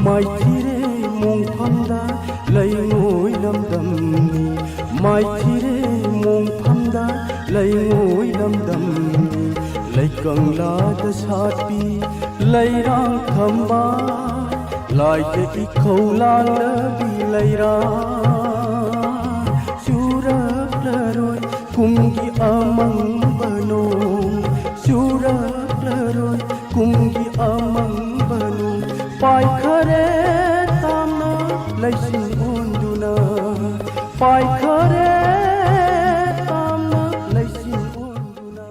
ꯃꯥꯏꯊꯤꯔꯦ ꯃꯣꯡꯐꯝꯗ ꯂꯩꯉꯣꯏ ꯂꯝꯗꯝꯅꯤ, ꯃꯥꯏꯊꯤꯔꯦ ꯃꯣꯡꯐꯝꯗ ꯂꯩꯉꯣꯏ ꯂꯝꯗꯝꯅꯤ, ꯂꯩꯀꯪꯂꯥꯗ ꯁꯥꯠꯄꯤ ꯂꯩꯔꯥꯡ ꯊꯝꯕꯥꯜ, ꯂꯥꯏꯗ ꯏꯈꯧ ꯂꯥꯡꯂꯕꯤ ꯂꯩꯔꯥꯡ꯫ ꯆꯨꯔꯛꯂꯔꯣꯏ ꯀꯨꯝꯒꯤ ꯑꯃꯪꯕ ꯅꯣꯡ, ꯆꯨꯔꯛꯂꯔꯣꯏ ꯀꯨꯝꯒꯤ ꯑꯃꯪꯕ ꯅꯣꯡ꯫ ꯄꯥꯏꯈꯔꯦ ꯇꯥꯝꯅ ꯂꯩꯆꯤꯟ ꯑꯣꯟꯗꯨꯅ, ꯄꯥꯏꯈꯔꯦ ꯇꯥꯝꯅ ꯂꯩꯆꯤꯟ ꯑꯣꯟꯗꯨꯅ꯫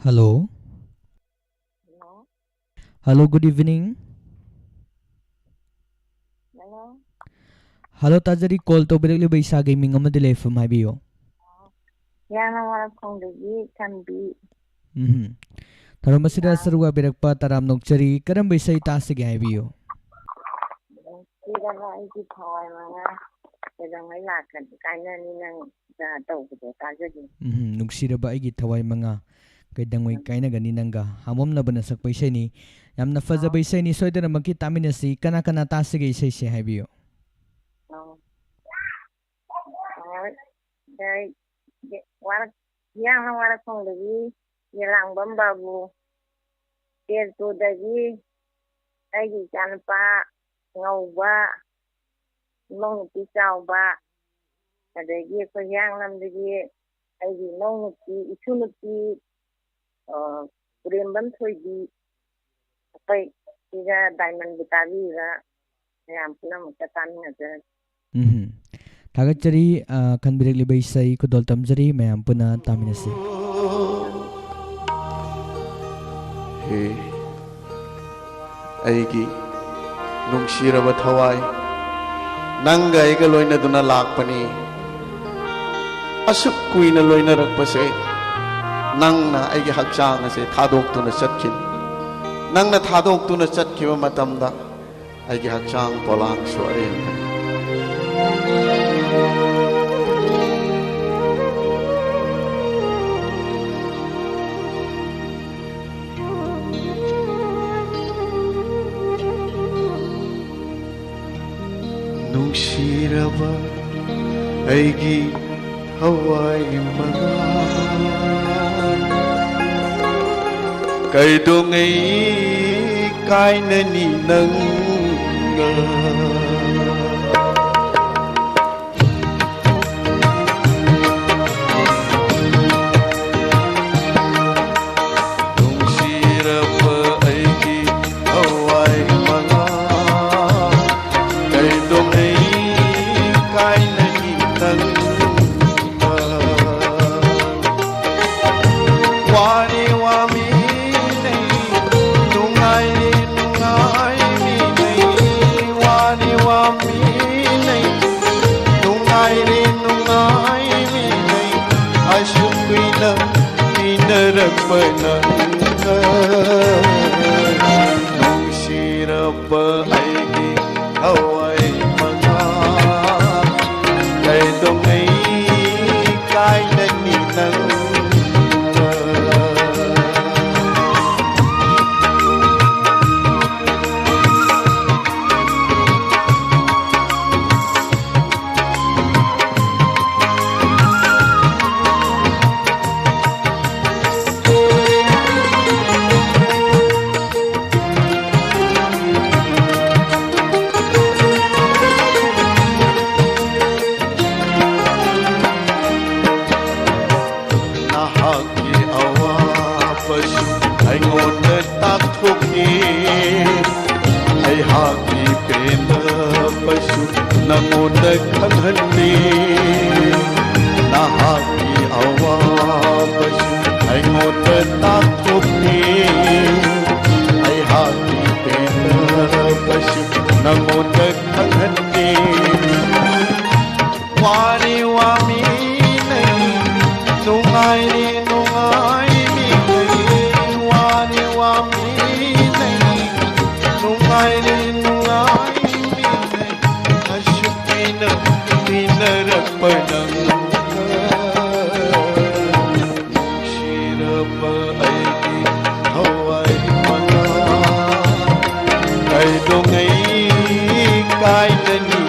Hello. Hello. Hello, good evening. Hello. Hello, ꯇꯥꯖꯔꯤ꯫ Call ꯇꯧꯕꯤꯔꯛꯂꯤꯕ ꯏꯁꯥꯒꯤ ꯃꯤꯡ ꯑꯃꯗꯤ ꯂꯩꯐꯝ ꯍꯥꯏꯕꯤꯌꯨ꯫ ꯍꯤꯌꯥꯡꯂꯝ ꯋꯥꯔꯛꯐꯝꯗꯒꯤ ꯊꯝꯕꯤ꯫ ꯎꯝ꯫ ꯊꯧꯔꯝ ꯑꯁꯤꯗ ꯁꯔꯨꯛ ꯌꯥꯕꯤꯔꯛꯄ ꯇꯔꯥꯝ ꯅꯣꯛꯆꯔꯤ꯫ ꯀꯔꯝꯕ ꯏꯁꯩ ꯇꯥꯁꯤꯒꯦ ꯍꯥꯏꯕꯤꯌꯨ꯫ ꯅꯨꯡꯁꯤꯔꯕ ꯑꯩꯒꯤ ꯊꯋꯥꯏ ꯃꯉꯥ, ꯀꯩꯗꯧꯉꯩ ꯂꯥꯛꯀꯅꯤ ꯀꯥꯏꯅꯅꯤ ꯅꯪ ꯇꯧꯕꯗꯣ ꯇꯥꯖꯒꯦ꯫ ꯎꯝ, ꯅꯨꯡꯁꯤꯔꯕ ꯑꯩꯒꯤ ꯊꯋꯥꯏ ꯃꯉꯥ, ꯀꯩꯗꯧꯉꯩ ꯎꯝ꯫ ꯀꯥꯏꯅꯒꯅꯤ ꯅꯪꯒ꯫ ꯍꯥꯃꯝꯅꯕꯅ ꯁꯛꯄ ꯏꯁꯩꯅꯤ꯫ ꯌꯥꯝꯅ ꯐꯖꯕ ꯑꯥ꯫ ꯏꯁꯩꯅꯤ꯫ ꯁꯣꯏꯗꯅꯃꯛꯀꯤ ꯇꯥꯃꯤꯟꯅꯁꯤ꯫ ꯀꯅꯥ ꯀꯅꯥ ꯇꯥꯁꯤꯒꯦ ꯏꯁꯩꯁꯦ ꯍꯥꯏꯕꯤꯌꯨ꯫ ꯑꯥ꯫ ꯍꯣꯏ꯫ ꯑꯩ ꯋꯥꯔꯛ-, ꯍꯤꯌꯥꯡꯂꯝ ꯋꯥꯔꯛꯐꯝꯗꯒꯤ ꯌꯦꯂꯥꯡꯕꯝ ꯕꯥꯕꯨ, ꯇꯦꯖꯄꯨꯔꯗꯒꯤ ꯑꯩꯒꯤ ꯏꯆꯥꯅꯨꯄꯥ ꯉꯧꯕ, ꯏꯃꯧ ꯅꯨꯄꯤ ꯆꯥꯎꯕ, ꯑꯗꯒꯤ ꯑꯩꯈꯣꯏ ꯍꯤꯌꯥꯡꯂꯝꯗꯒꯤ ꯑꯩꯒꯤ ꯏꯃꯧ ꯅꯨꯄꯤ, ꯏꯁꯨ ꯅꯨꯄꯤ, ꯑ, ꯄꯨꯔꯦꯝꯕꯝ ꯊꯣꯏꯕꯤ, ꯑꯩꯈꯣꯏ ꯁꯤꯒ ꯗꯥꯏꯃꯟꯕꯨ ꯇꯥꯕꯤꯕ ꯃꯌꯥꯝ ꯄꯨꯝꯅꯃꯛꯇ ꯇꯥꯃꯤꯟꯅꯖꯔꯒꯦ꯫ ꯎꯝ꯫ ꯊꯥꯒꯠꯆꯔꯤ, ꯑ, ꯈꯟꯕꯤꯔꯛꯂꯤꯕ ꯏꯁꯩ ꯈꯨꯗꯣꯜ ꯇꯝꯖꯔꯤ, ꯃꯌꯥꯝ ꯄꯨꯟꯅ ꯇꯥꯃꯤꯟꯅꯁꯤ꯫ ꯍꯦ, ꯑꯩꯒꯤ ꯅꯨꯡꯁꯤꯔꯕ ꯊꯋꯥꯏ, ꯅꯪꯒ ꯑꯩꯒ ꯂꯣꯏꯅꯗꯨꯅ ꯂꯥꯛꯄꯅꯤ꯫ ꯑꯁꯨꯛ ꯀꯨꯏꯅ ꯂꯣꯏꯅꯔꯛꯄꯁꯦ, ꯅꯪꯅ ꯑꯩꯒꯤ ꯍꯛꯆꯥꯡ ꯑꯁꯦ ꯊꯥꯗꯣꯛꯇꯨꯅ ꯆꯠꯈꯤꯅꯤ꯫ ꯅꯪꯅ ꯊꯥꯗꯣꯛꯇꯨꯅ ꯆꯠꯈꯤꯕ ꯃꯇꯝꯗ ꯑꯩꯒꯤ ꯍꯛꯆꯥꯡ ꯄꯣꯂꯥꯡꯁꯨ ꯑꯔꯦꯝꯕꯅꯤ꯫ ꯅꯨꯡꯁꯤꯔꯕ ꯑꯩꯒꯤ ꯊꯋꯥꯏ ꯃꯉꯥ, ꯀꯩꯗꯧꯉꯩ ꯀꯥꯏꯅꯅꯤ ꯅꯪꯒ? ꯅꯨꯡꯁꯤꯔꯕ ꯑꯩꯒꯤ ꯊꯋꯥꯏ ꯃꯉꯥ, ꯀꯩꯗꯧꯉꯩ ꯀꯥꯏꯅꯅꯤ ꯅꯪꯒ? ꯋꯥꯔꯤ ꯋꯥꯃꯤꯅꯩ, ꯅꯨꯡꯉꯥꯏꯔꯤ ꯅꯨꯡꯉꯥꯏꯃꯤꯅꯩ, ꯋꯥꯔꯤ ꯋꯥꯃꯤꯅꯩ, ꯅꯨꯡꯉꯥꯏꯔꯤ ꯅꯨꯡꯉꯥꯏꯃꯤꯅꯩ, ꯑꯁꯨꯛ ꯀꯨꯏꯅ ꯇꯤꯟꯅꯔꯛꯄ ꯅꯪꯒ꯫ ꯅꯨꯡꯁꯤꯔꯕ ꯑꯩꯒꯤ ꯊꯋꯥꯏ ꯃꯉꯥ, ꯀꯩꯗꯧꯉꯩ ꯀꯥꯏꯅꯅꯤ ꯅꯪꯒ? ꯅꯍꯥꯛꯀꯤ ꯑꯋꯥꯕꯁꯨ ꯑꯩꯉꯣꯟꯗ ꯇꯥꯛꯊꯣꯛꯀꯦ꯫ ꯑꯩꯍꯥꯛꯀꯤ ꯄꯦꯟꯗꯕꯁꯨ ꯅꯉꯣꯟꯗ ꯈꯪꯍꯟꯗꯦ꯫ ꯅꯍꯥꯛꯀꯤ ꯑꯋꯥꯕꯁꯨ ꯑꯩꯉꯣꯟꯗ ꯇꯥꯛꯊꯣꯛꯀꯦ꯫ ꯑꯩꯍꯥꯛꯀꯤ ꯄꯦꯟꯗꯕꯁꯨ ꯅꯉꯣꯟꯗ ꯈꯪꯍꯟꯗꯦ꯫ ꯋꯥꯔꯤ ꯋꯥꯃꯤꯅꯩ, ꯅꯨꯡꯉꯥꯏꯔꯤ ꯅꯨꯡꯉꯥꯏꯃꯤꯅꯩ, ꯋꯥꯔꯤ ꯋꯥꯃꯤꯅꯩ, ꯅꯨꯡꯉꯥꯏꯔꯤ ꯅꯨꯡꯉꯥꯏꯃꯤꯅꯩ, ꯑꯁꯨꯛ ꯀꯨꯏꯅ ꯇꯤꯟꯅꯔꯛꯄ ꯅꯪꯒ꯫ ꯅꯨꯡꯁꯤꯔꯕ ꯑꯩꯒꯤ ꯊꯋꯥꯏ ꯃꯉꯥ, ꯀꯩꯗꯧꯉꯩ ꯀꯥꯏꯅꯅꯤ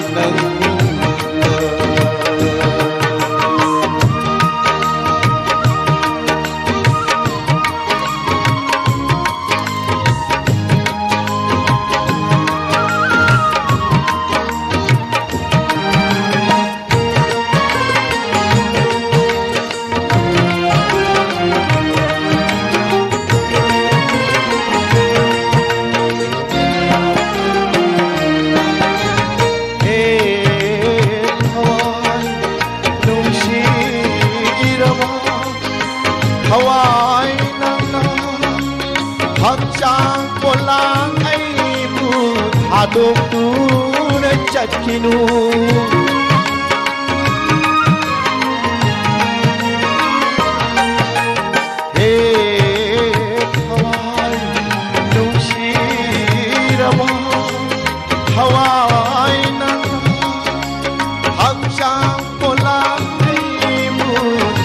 ꯇꯨꯅ ꯆꯠꯈꯤꯅꯨ꯫ ꯍꯦ ꯊꯋꯥꯏ ꯅꯨꯡꯁꯤꯔꯕ ꯊꯋꯥꯏ ꯅꯪ ꯍꯛꯆꯥꯡ ꯄꯣꯂꯥꯡ ꯑꯩꯕꯨ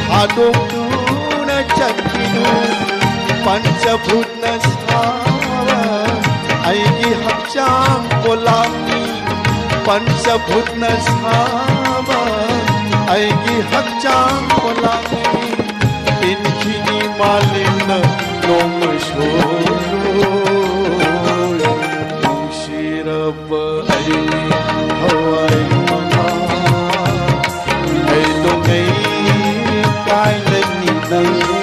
ꯊꯥꯗꯣꯛꯇꯨꯅ ꯆꯠꯈꯤꯅꯨ꯫ ꯄꯟꯆꯚꯨꯠꯅ ꯁꯥꯕ ꯑꯩꯒꯤ ꯍꯛꯆꯥꯡ ꯄꯣꯂꯥꯡꯅꯤ꯫ ꯄꯟꯆꯚꯨꯠꯅ ꯁꯥꯕ ꯑꯩꯒꯤ ꯍꯛꯆꯥꯡ ꯄꯣꯂꯥꯡꯅꯤ꯫ ꯏꯟꯈꯤꯅꯤ ꯃꯥꯂꯦꯝꯅ ꯅꯣꯡꯃ ꯁꯣꯏꯔꯣꯏ꯫ ꯅꯨꯡꯁꯤꯔꯕ ꯑꯩꯒꯤ ꯊꯋꯥꯏ ꯃꯅꯥ, ꯀꯩꯗꯧꯉꯩ ꯀꯥꯏꯅꯅꯤ ꯅꯪꯒ?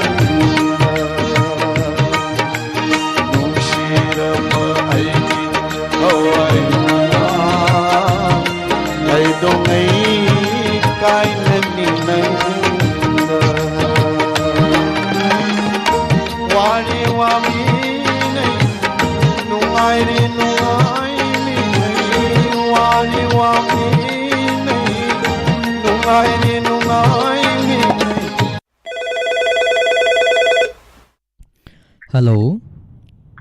ꯅꯨꯡꯁꯤꯔꯕ ꯑꯩꯒꯤ ꯊꯋꯥꯏ ꯃꯅꯥ, ꯀꯩꯗꯧꯉꯩ ꯀꯥꯏꯅꯅꯤ ꯅꯪꯒ? ꯋꯥꯔꯤ ꯋꯥꯃꯤꯅꯩ, ꯅꯨꯡꯉꯥꯏꯔꯤ ꯅꯨꯡꯉꯥꯏꯃꯤꯅꯩ, ꯋꯥꯔꯤ ꯋꯥꯃꯤꯅꯩ, ꯅꯨꯡꯉꯥꯏꯔꯤ ꯅꯨꯡꯉꯥꯏꯃꯤꯅꯩ꯫ Hello.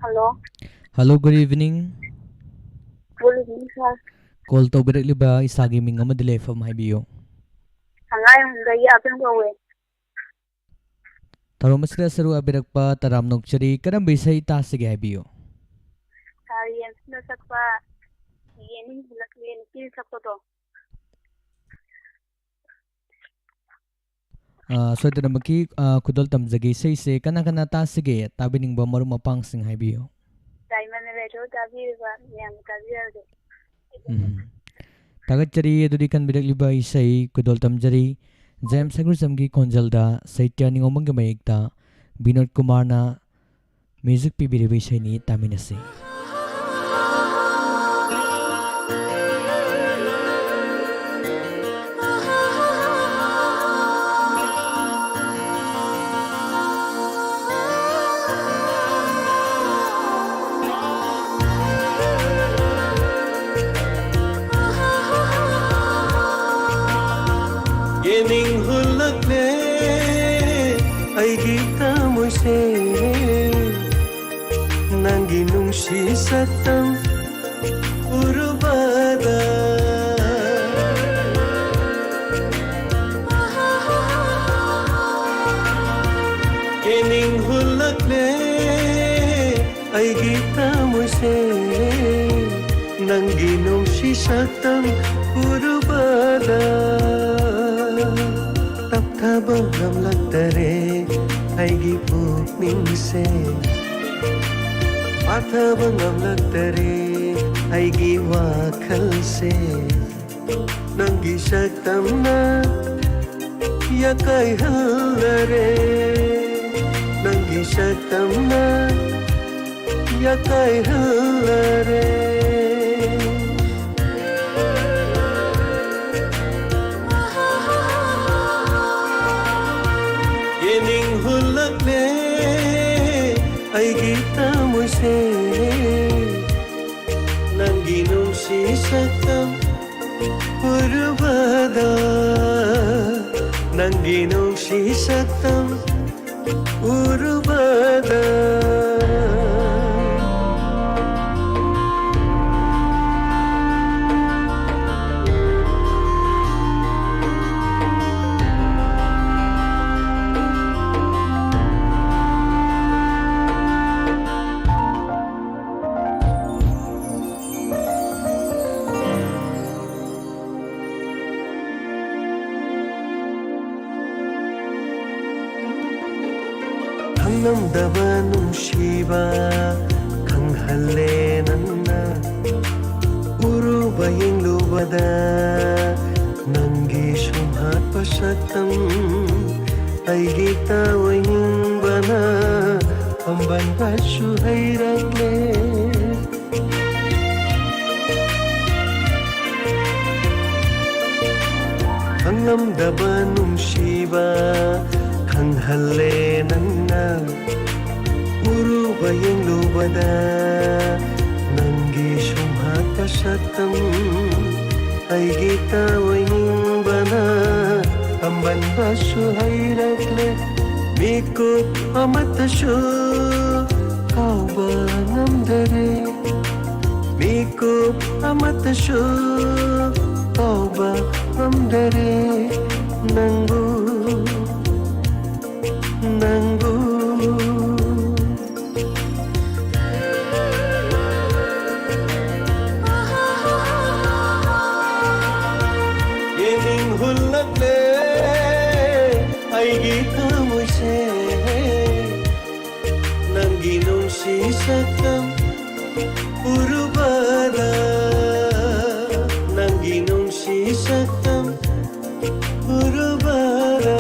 Hello. Hello, good evening. Good evening, sir. Call ꯇꯧꯕꯤꯔꯛꯂꯤꯕ ꯏꯁꯥꯒꯤ ꯃꯤꯡ ꯑꯃꯗꯤ ꯂꯩꯐꯝ ꯍꯥꯏꯕꯤꯌꯨ꯫ ꯁꯉꯥꯏꯌꯨꯝꯐꯝꯗꯒꯤ ꯑꯕꯦꯝ ꯀꯧꯋꯦ꯫ ꯊꯧꯔꯝ ꯑꯁꯤꯗ ꯁꯔꯨꯛ ꯌꯥꯕꯤꯔꯛꯄ ꯇꯔꯥꯝꯅ ꯑꯣꯛꯆꯔꯤ꯫ ꯀꯔꯝꯕ ꯏꯁꯩ ꯇꯥꯁꯤꯒꯦ ꯍꯥꯏꯕꯤꯌꯨ? ꯁꯥꯔ ꯌꯦꯟꯁꯤꯅ ꯁꯛꯄ ꯌꯦꯅꯤꯡ ꯍꯨꯜꯂꯛꯂꯦ ꯅꯨꯄꯤꯅ ꯁꯛꯄꯗꯣ꯫ ꯑ, ꯁꯣꯏꯗꯅꯃꯛꯀꯤ, ꯑ, ꯈꯨꯗꯣꯜ ꯇꯝꯖꯒꯦ꯫ ꯏꯁꯩꯁꯦ ꯀꯅꯥ ꯀꯅꯥ ꯇꯥꯁꯤꯒꯦ? ꯇꯥꯕꯤꯅꯤꯡꯕ ꯃꯔꯨꯞ ꯃꯄꯥꯡꯁꯤꯡ ꯍꯥꯏꯕꯤꯌꯨ꯫ Diamond Radio ꯇꯥꯕꯤꯔꯤꯕ ꯃꯌꯥꯝ ꯇꯥꯕꯤꯔꯒꯦ꯫ ꯎꯝ꯫ ꯊꯥꯒꯠꯆꯔꯤ꯫ ꯑꯗꯨꯗꯤ ꯈꯟꯕꯤꯔꯛꯂꯤꯕ ꯏꯁꯩ ꯈꯨꯗꯣꯜ ꯇꯝꯖꯔꯤ꯫ ꯖꯦꯝꯁ ꯁꯪꯒ꯭ꯔꯤꯖꯝꯒꯤ ꯈꯣꯟꯖꯦꯜꯗ, ꯁꯩꯇ꯭ꯌ ꯅꯤꯉꯣꯝꯕꯝꯒꯤ ꯃꯌꯦꯛꯇ, ꯕꯤꯅꯣꯗ ꯀꯨꯃꯥꯔꯅ ꯃ꯭ꯌꯨꯖꯤꯛ ꯄꯤꯕꯤꯔꯤꯕ ꯏꯁꯩꯅꯤ, ꯇꯥꯃꯤꯟꯅꯁꯤ꯫ ꯁꯛꯇꯝ ꯎꯔꯨꯕꯗ ꯌꯦꯡꯅꯤꯡ ꯍꯨꯜꯂꯛꯂꯦ ꯑꯩꯒꯤ ꯊꯃꯣꯏꯁꯦ꯫ ꯅꯪꯒꯤ ꯅꯨꯡꯁꯤ ꯁꯛꯇꯝ ꯎꯔꯨꯕꯗ ꯇꯞꯊꯕ ꯉꯝꯂꯛꯇꯔꯦ ꯑꯩꯒꯤ ꯄꯨꯛꯅꯤꯡꯁꯦ꯫ ꯄꯥꯊꯕ ꯉꯝꯂꯛꯇꯔꯦ ꯑꯩꯒꯤ ꯋꯥꯈꯜꯁꯦ꯫ ꯅꯪꯒꯤ ꯁꯛꯇꯝꯅ ꯌꯥꯀꯥꯏꯍꯜꯂꯔꯦ꯫ ꯅꯪꯒꯤ ꯁꯛꯇꯝꯅ ꯌꯥꯀꯥꯏꯍꯜꯂꯔꯦ꯫ ꯌꯦꯡꯅꯤꯡ ꯍꯨꯜꯂꯛꯂꯦ ꯑꯩꯒꯤ ꯊꯃꯣꯏꯁꯦ꯫ ꯅꯪꯒꯤ ꯅꯨꯡꯁꯤ ꯁꯛꯇꯝ ꯎꯔꯨꯕꯗ, ꯅꯪꯒꯤ ꯅꯨꯡꯁꯤ ꯁꯛꯇꯝ ꯎꯔꯨꯕꯗ꯫ ꯈꯪꯂꯝꯗꯕ ꯅꯨꯡꯁꯤꯕ ꯈꯪꯍꯜꯂꯦ ꯅꯪꯅ꯫ ꯎꯔꯨꯕ ꯌꯦꯡꯂꯨꯕꯗ ꯅꯪꯒꯤ ꯁꯨꯝꯍꯠꯄ ꯁꯛꯇꯝ ꯑꯩꯒꯤ ꯇꯥꯑꯣꯏꯅꯤꯡꯕꯅ ꯑꯝꯕꯟꯕꯁꯨ ꯍꯩꯔꯛꯂꯦ꯫ ꯈꯪꯂꯝꯗꯕ ꯅꯨꯡꯁꯤꯕ ꯈꯪꯍꯜꯂꯦ ꯅꯪꯅ꯫ ꯎꯔꯨꯕ ꯌꯦꯡꯂꯨꯕꯗ ꯅꯪꯒꯤ ꯁꯨꯝꯍꯠꯄ ꯁꯛꯇꯝ ꯑꯩꯒꯤ ꯇꯥꯑꯣꯏꯅꯤꯡꯕꯅ ꯑꯝꯕꯟꯕꯁꯨ ꯍꯩꯔꯛꯂꯦ꯫ ꯃꯤꯀꯨꯞ ꯑꯃꯠꯇꯁꯨ ꯀꯥꯎꯕ ꯉꯝꯗꯔꯦ꯫ ꯃꯤꯀꯨꯞ ꯑꯃꯠꯇꯁꯨ ꯐꯥꯎꯕ ꯉꯝꯗꯔꯦ ꯅꯪꯕꯨ, ꯅꯪꯕꯨ꯫ ꯌꯦꯡꯅꯤꯡ ꯍꯨꯜꯂꯛꯂꯦ ꯑꯩꯒꯤ ꯊꯃꯣꯏꯁꯦ, ꯅꯪꯒꯤ ꯅꯨꯡꯁꯤ ꯁꯛꯇꯝ ꯎꯔꯨꯕꯗ, ꯅꯪꯒꯤ ꯅꯨꯡꯁꯤ ꯁꯛꯇꯝ ꯎꯔꯨꯕꯗ꯫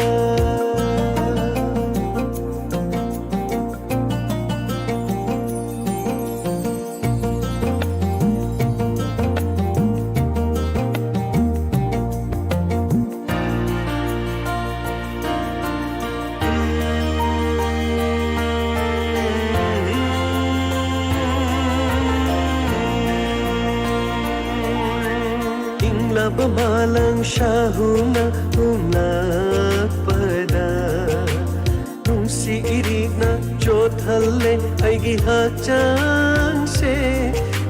ꯏꯪꯂꯕ ꯃꯥꯂꯪ ꯁꯥꯍꯨꯅ ꯍꯨꯝꯂꯛꯄꯗ, ꯅꯨꯡꯁꯤ ꯏꯔꯤꯛꯅ ꯆꯣꯠꯍꯜꯂꯦ ꯑꯩꯒꯤ ꯍꯛꯆꯥꯡꯁꯦ,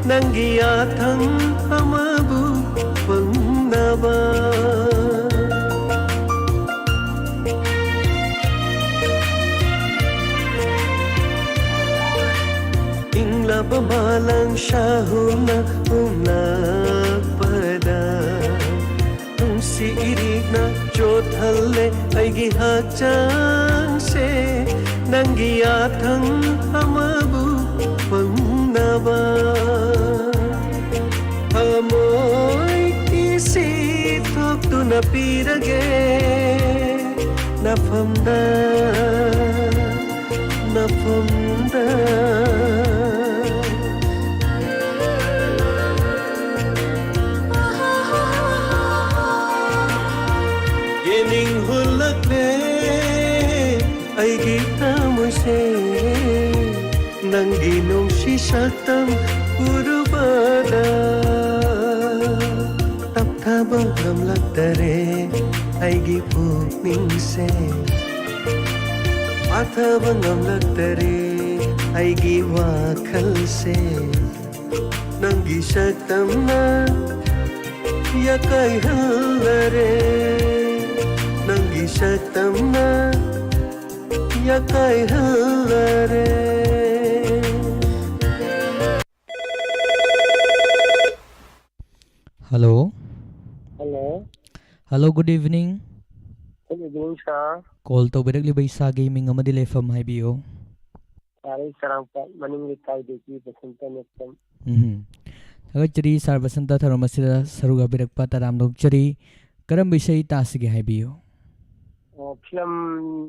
ꯅꯪꯒꯤ ꯌꯥꯊꯪ ꯑꯃꯕꯨ ꯐꯪꯅꯕ꯫ ꯏꯪꯂꯕ ꯃꯥꯂꯪ ꯁꯥꯍꯨꯅ ꯍꯨꯝꯂꯛꯄꯗ, ꯅꯨꯡꯁꯤ ꯏꯔꯤꯛꯅ ꯆꯣꯠꯍꯜꯂꯦ ꯑꯩꯒꯤ ꯍꯛꯆꯥꯡꯁꯦ, ꯅꯪꯒꯤ ꯌꯥꯊꯪ ꯑꯃꯕꯨ ꯐꯪꯅꯕ꯫ ꯊꯃꯣꯏ ꯀꯤꯁꯤ ꯊꯣꯛꯇꯨꯅ ꯄꯤꯔꯒꯦ ꯅꯐꯝꯗ, ꯅꯐꯝꯗ꯫ ꯌꯦꯡꯅꯤꯡ ꯍꯨꯜꯂꯛꯂꯦ ꯑꯩꯒꯤ ꯊꯃꯣꯏꯁꯦ, ꯅꯪꯒꯤ ꯅꯨꯡꯁꯤ ꯁꯛꯇꯝ ꯎꯔꯨꯕꯗ꯫ ꯇꯞꯊꯕ ꯉꯝꯂꯛꯇꯔꯦ ꯑꯩꯒꯤ ꯄꯨꯛꯅꯤꯡꯁꯦ, ꯄꯥꯊꯕ ꯉꯝꯂꯛꯇꯔꯦ ꯑꯩꯒꯤ ꯋꯥꯈꯜꯁꯦ꯫ ꯅꯪꯒꯤ ꯁꯛꯇꯝꯅ ꯌꯥꯀꯥꯏꯍꯜꯂꯔꯦ, ꯅꯪꯒꯤ ꯁꯛꯇꯝꯅ ꯌꯥꯀꯥꯏꯍꯜꯂꯔꯦ꯫ Hello. Hello. Hello, good evening. Good evening, sir. Call ꯇꯧꯕꯤꯔꯛꯂꯤꯕ ꯏꯁꯥꯒꯤ ꯃꯤꯡ ꯑꯃꯗꯤ ꯂꯩꯐꯝ ꯍꯥꯏꯕꯤꯌꯨ꯫ ꯁꯥꯔ, ꯑꯩ ꯆꯔꯥꯡꯄꯥꯠ ꯃꯅꯤꯡ ꯂꯩꯀꯥꯏꯗꯒꯤ ꯕꯁꯟꯇ ꯅꯦꯛꯁꯝ꯫ ꯎꯝ꯫ ꯊꯥꯒꯠꯆꯔꯤ ꯁꯥꯔ ꯕꯁꯟꯇ, ꯊꯧꯔꯝ ꯑꯁꯤꯗ ꯁꯔꯨꯛ ꯌꯥꯕꯤꯔꯛꯄ ꯇꯔꯥꯝꯅ ꯑꯣꯛꯆꯔꯤ꯫ ꯀꯔꯝꯕ ꯏꯁꯩ ꯇꯥꯁꯤꯒꯦ ꯍꯥꯏꯕꯤꯌꯨ꯫ ꯑꯣ, ꯐꯤꯂꯝ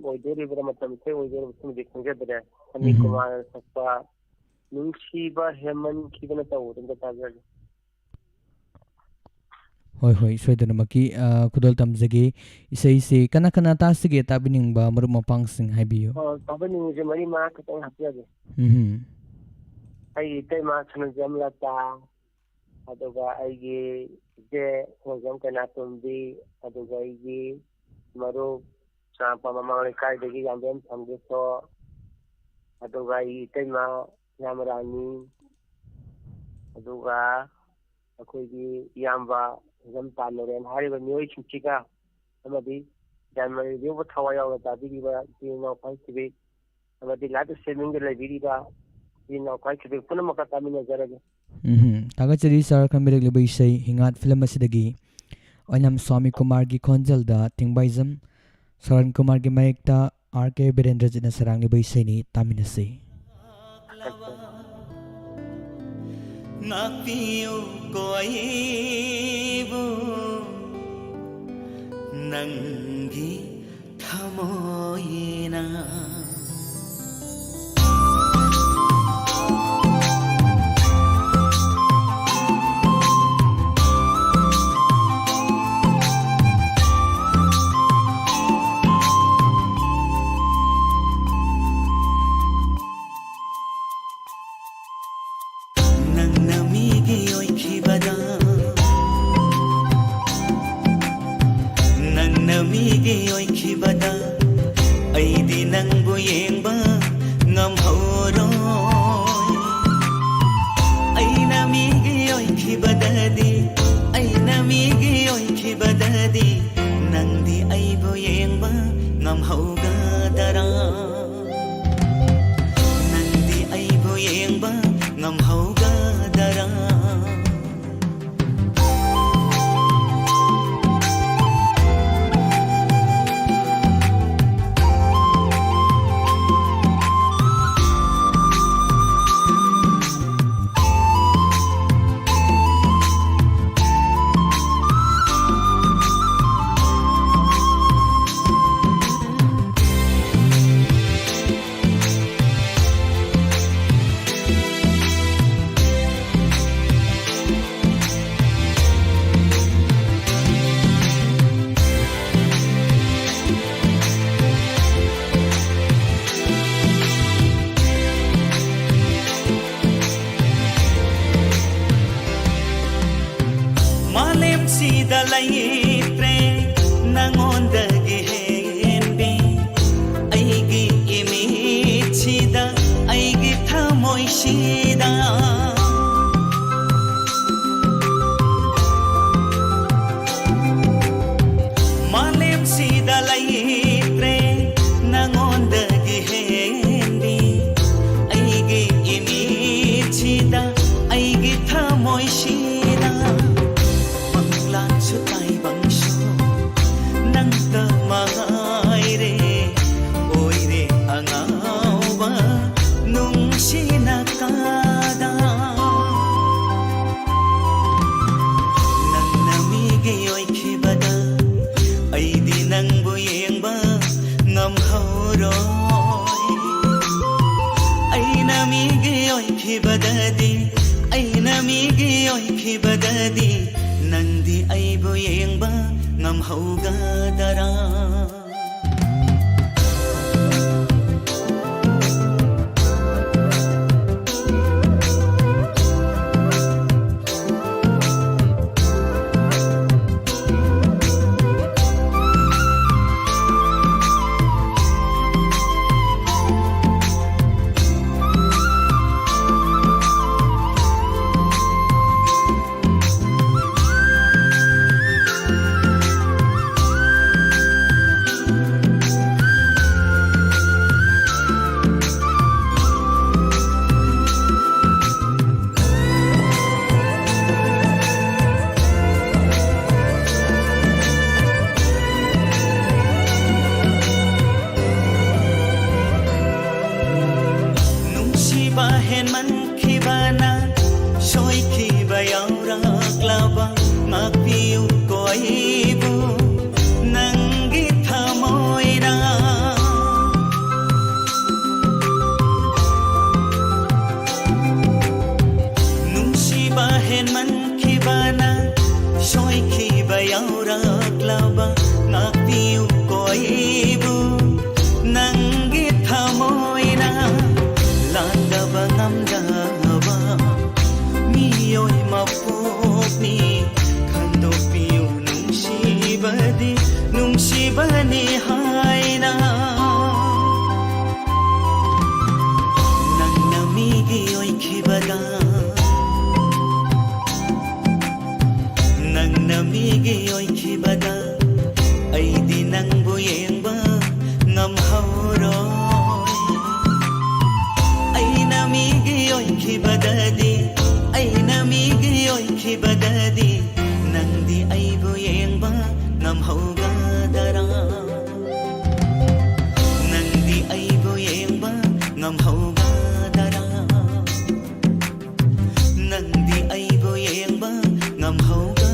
ꯑꯣꯏꯗꯣꯔꯤꯕ꯭ꯔꯥ, ꯃꯇꯝ ꯏꯁꯩ ꯑꯣꯏꯗꯣꯔꯤꯕ꯭ꯔꯥ, ꯁꯤꯃꯗꯤ ꯈꯪꯖꯗ꯭ꯔꯦ꯫ ꯑꯅꯤꯜ ꯎꯝ꯫ ꯀꯨꯃꯥꯔꯅ ꯁꯛꯄ ꯅꯨꯡꯁꯤꯕ ꯍꯦꯃꯟꯈꯤꯕꯅ ꯇꯧꯕꯗꯣ ꯑꯝꯇ ꯇꯥꯖꯒꯦ꯫ ꯍꯣꯏ, ꯍꯣꯏ, ꯁꯣꯏꯗꯅꯃꯛꯀꯤ, ꯑ, ꯈꯨꯗꯣꯜ ꯇꯝꯖꯒꯦ꯫ ꯏꯁꯩꯁꯤ ꯀꯅꯥ ꯀꯅꯥ ꯇꯥꯁꯤꯒꯦ, ꯇꯥꯕꯤꯅꯤꯡꯕ ꯃꯔꯨꯞ ꯃꯄꯥꯡꯁꯤꯡ ꯍꯥꯏꯕꯤꯌꯨ꯫ ꯑꯣ, ꯇꯥꯕꯤꯅꯤꯡꯕꯁꯦ ꯃꯔꯤ ꯃꯉꯥ ꯈꯛꯇꯪ ꯍꯥꯞꯆꯒꯦ꯫ ꯎꯝ꯫ ꯑꯩꯒꯤ ꯏꯇꯩꯃ ꯁꯅꯥꯖꯝ ꯂꯇꯥ, ꯑꯗꯨꯒ ꯑꯩꯒꯤ ꯏꯆꯦ ꯁꯅꯥꯖꯝ ꯀꯩꯅꯥꯇꯣꯝꯕꯤ, ꯑꯗꯨꯒ ꯑꯩꯒꯤ ꯃꯔꯨꯞ ꯆꯥꯝꯄꯥ ꯃꯃꯥꯡ ꯂꯩꯀꯥꯏꯗꯒꯤ ꯌꯥꯝꯕꯦꯝ ꯁꯝꯕꯨꯁꯣ, ꯑꯗꯨꯒ ꯑꯩꯒꯤ ꯏꯇꯩꯃ ꯁꯤꯌꯥꯃꯔꯥꯅꯤ, ꯑꯗꯨꯒ ꯑꯩꯈꯣꯏꯒꯤ ꯏꯌꯥꯝꯕ ꯁꯅꯥꯖꯝ ꯇꯥꯅꯨꯔꯦꯟ ꯍꯥꯏꯔꯤꯕ ꯃꯤꯑꯣꯏꯁꯤꯡꯁꯤꯒ ꯑꯃꯗꯤ ꯗꯥꯏꯃꯟ ꯔꯦꯗꯤꯑꯣꯕꯨ ꯊꯋꯥꯏ ꯌꯥꯎꯅ ꯇꯥꯕꯤꯔꯤꯕ ꯏꯆꯤꯜ ꯏꯅꯥꯎ ꯈ꯭ꯋꯥꯏ ꯁꯤꯕꯤꯛ ꯑꯃꯗꯤ ꯂꯥꯏꯐ ꯁ꯭ꯇ꯭ꯔꯤꯃꯤꯡꯗ ꯂꯩꯕꯤꯔꯤꯕ ꯏꯆꯤꯜ ꯏꯅꯥꯎ ꯈ꯭ꯋꯥꯏ ꯁꯤꯕꯤꯛ ꯄꯨꯝꯅꯃꯛꯀ ꯇꯥꯃꯤꯟꯅꯖꯔꯒꯦ꯫ ꯎꯝ, ꯊꯥꯒꯠꯆꯔꯤ ꯁꯥꯔ, ꯈꯟꯕꯤꯔꯛꯂꯤꯕ ꯏꯁꯩ ꯍꯤꯉꯥꯠ ꯐꯤꯂꯝ ꯑꯁꯤꯗꯒꯤ ꯑꯣꯏꯅꯥꯝ ꯁ꯭ꯋꯥꯃꯤ ꯀꯨꯃꯥꯔꯒꯤ ꯈꯣꯟꯖꯦꯜꯗ ꯇꯦꯡꯕꯥꯏꯖꯝ ꯁꯣꯔꯟ ꯀꯨꯃꯥꯔꯒꯤ ꯃꯥꯌꯦꯛꯇ ꯑꯥꯔ ꯀꯦ ꯕꯤꯔꯦꯟꯗ꯭ꯔꯖꯤꯠꯅ ꯁꯩꯔꯥꯡꯂꯤꯕ ꯏꯁꯩꯅꯤ, ꯇꯥꯃꯤꯟꯅꯁꯤ꯫ ꯉꯥꯛꯄꯤꯌꯨꯀꯣ ꯑꯩꯕꯨ ꯅꯪꯒꯤ ꯊꯃꯣꯏꯅ꯫ ꯅꯪꯅ ꯃꯤꯒꯤ ꯑꯣꯏꯈꯤꯕꯗ, ꯅꯪꯅ ꯃꯤꯒꯤ ꯑꯣꯏꯈꯤꯕꯗ, ꯑꯩꯗꯤ ꯅꯪꯕꯨ ꯌꯦꯡꯕ ꯉꯝꯍꯧꯔꯣꯏ꯫ ꯑꯩꯅ ꯃꯤ ꯃꯥꯂꯦꯝꯁꯤꯗ ꯂꯩꯇ꯭ꯔꯦ ꯅꯪꯉꯣꯟꯗꯒꯤ ꯍꯦꯟꯕꯤ, ꯑꯩꯒꯤ ꯏꯃꯤꯠꯁꯤꯗ, ꯑꯩꯒꯤ ꯊꯃꯣꯏꯁꯤꯗ꯫ ꯃꯥꯂꯦꯝꯁꯤꯗ ꯂꯩꯇ꯭ꯔꯦ ꯅꯪꯉꯣꯟꯗꯒꯤ ꯍꯦꯟꯕꯤ, ꯑꯩꯒꯤ ꯏꯃꯤꯠꯁꯤꯗ, ꯑꯩꯒꯤ ꯊꯃꯣꯏꯁꯤꯗ꯫ ꯃꯪꯂꯥꯟꯁꯨ ꯇꯥꯏꯕꯪꯁꯨ ꯅꯪꯇ ꯃꯉꯥꯏꯔꯦ, ꯑꯣꯏꯔꯦ ꯑꯉꯥꯎꯕ ꯅꯨꯡꯁꯤꯅ ꯀꯥꯗ꯫ ꯅꯪꯅ ꯃꯤꯒꯤ ꯑꯣꯏꯈꯤꯕꯗ ꯑꯩꯗꯤ ꯅꯪꯕꯨ ꯌꯦꯡꯕ ꯉꯝꯍꯧꯔꯣꯏ꯫ ꯑꯩꯅ ꯃꯤꯒꯤ ꯑꯣꯏꯈꯤꯕꯗꯗꯤ, ꯑꯩꯅ ꯃꯤꯒꯤ ꯑꯣꯏꯈꯤꯕꯗꯗꯤ ꯅꯪꯗꯤ ꯑꯩꯕꯨ ꯌꯦꯡꯕ ꯉꯝꯍꯧꯒꯗꯔꯥ? ꯅꯨꯡꯁꯤꯕ ꯍꯦꯟꯃꯟꯈꯤꯕꯅ ꯁꯣꯏꯈꯤꯕ ꯌꯥꯎꯔꯛꯂꯕ, ꯉꯥꯛꯄꯤꯌꯨꯀꯣ ꯑꯩꯕꯨ ꯅꯪꯒꯤ ꯊꯃꯣꯏꯅ꯫ ꯅꯨꯡꯁꯤꯕ ꯍꯦꯟꯃꯟꯈꯤꯕꯅ ꯁꯣꯏꯈꯤꯕ ꯌꯥꯎꯔꯛꯂꯕ, ꯉꯥꯛꯄꯤꯌꯨꯀꯣ ꯑꯩꯕꯨ ꯅꯪꯒꯤ ꯊꯃꯣꯏꯅ꯫ ꯂꯥꯟꯗꯕ ꯉꯝꯗꯕ ꯃꯤꯑꯣꯏ ꯃꯄꯣꯛꯅꯤ, ꯅꯃꯤꯒꯤ ꯑꯣꯏꯈꯤꯕꯗ ꯑꯩꯗꯤ ꯅꯪꯕꯨ ꯌꯦꯡꯕ ꯉꯝꯍꯧꯔꯣꯏ꯫ ꯑꯩꯅ ꯃꯤꯒꯤ ꯑꯣꯏꯈꯤꯕꯗꯗꯤ, ꯑꯩꯅ ꯃꯤꯒꯤ ꯑꯣꯏꯈꯤꯕꯗꯗꯤ ꯅꯪꯗꯤ ꯑꯩꯕꯨ ꯌꯦꯡꯕ ꯉꯝꯍꯧꯒꯗꯔꯥ? ꯅꯪꯗꯤ ꯑꯩꯕꯨ ꯌꯦꯡꯕ ꯉꯝꯍꯧꯒꯗꯔꯥ? ꯅꯪꯗꯤ ꯑꯩꯕꯨ ꯌꯦꯡꯕ ꯉꯝꯍꯧꯒ?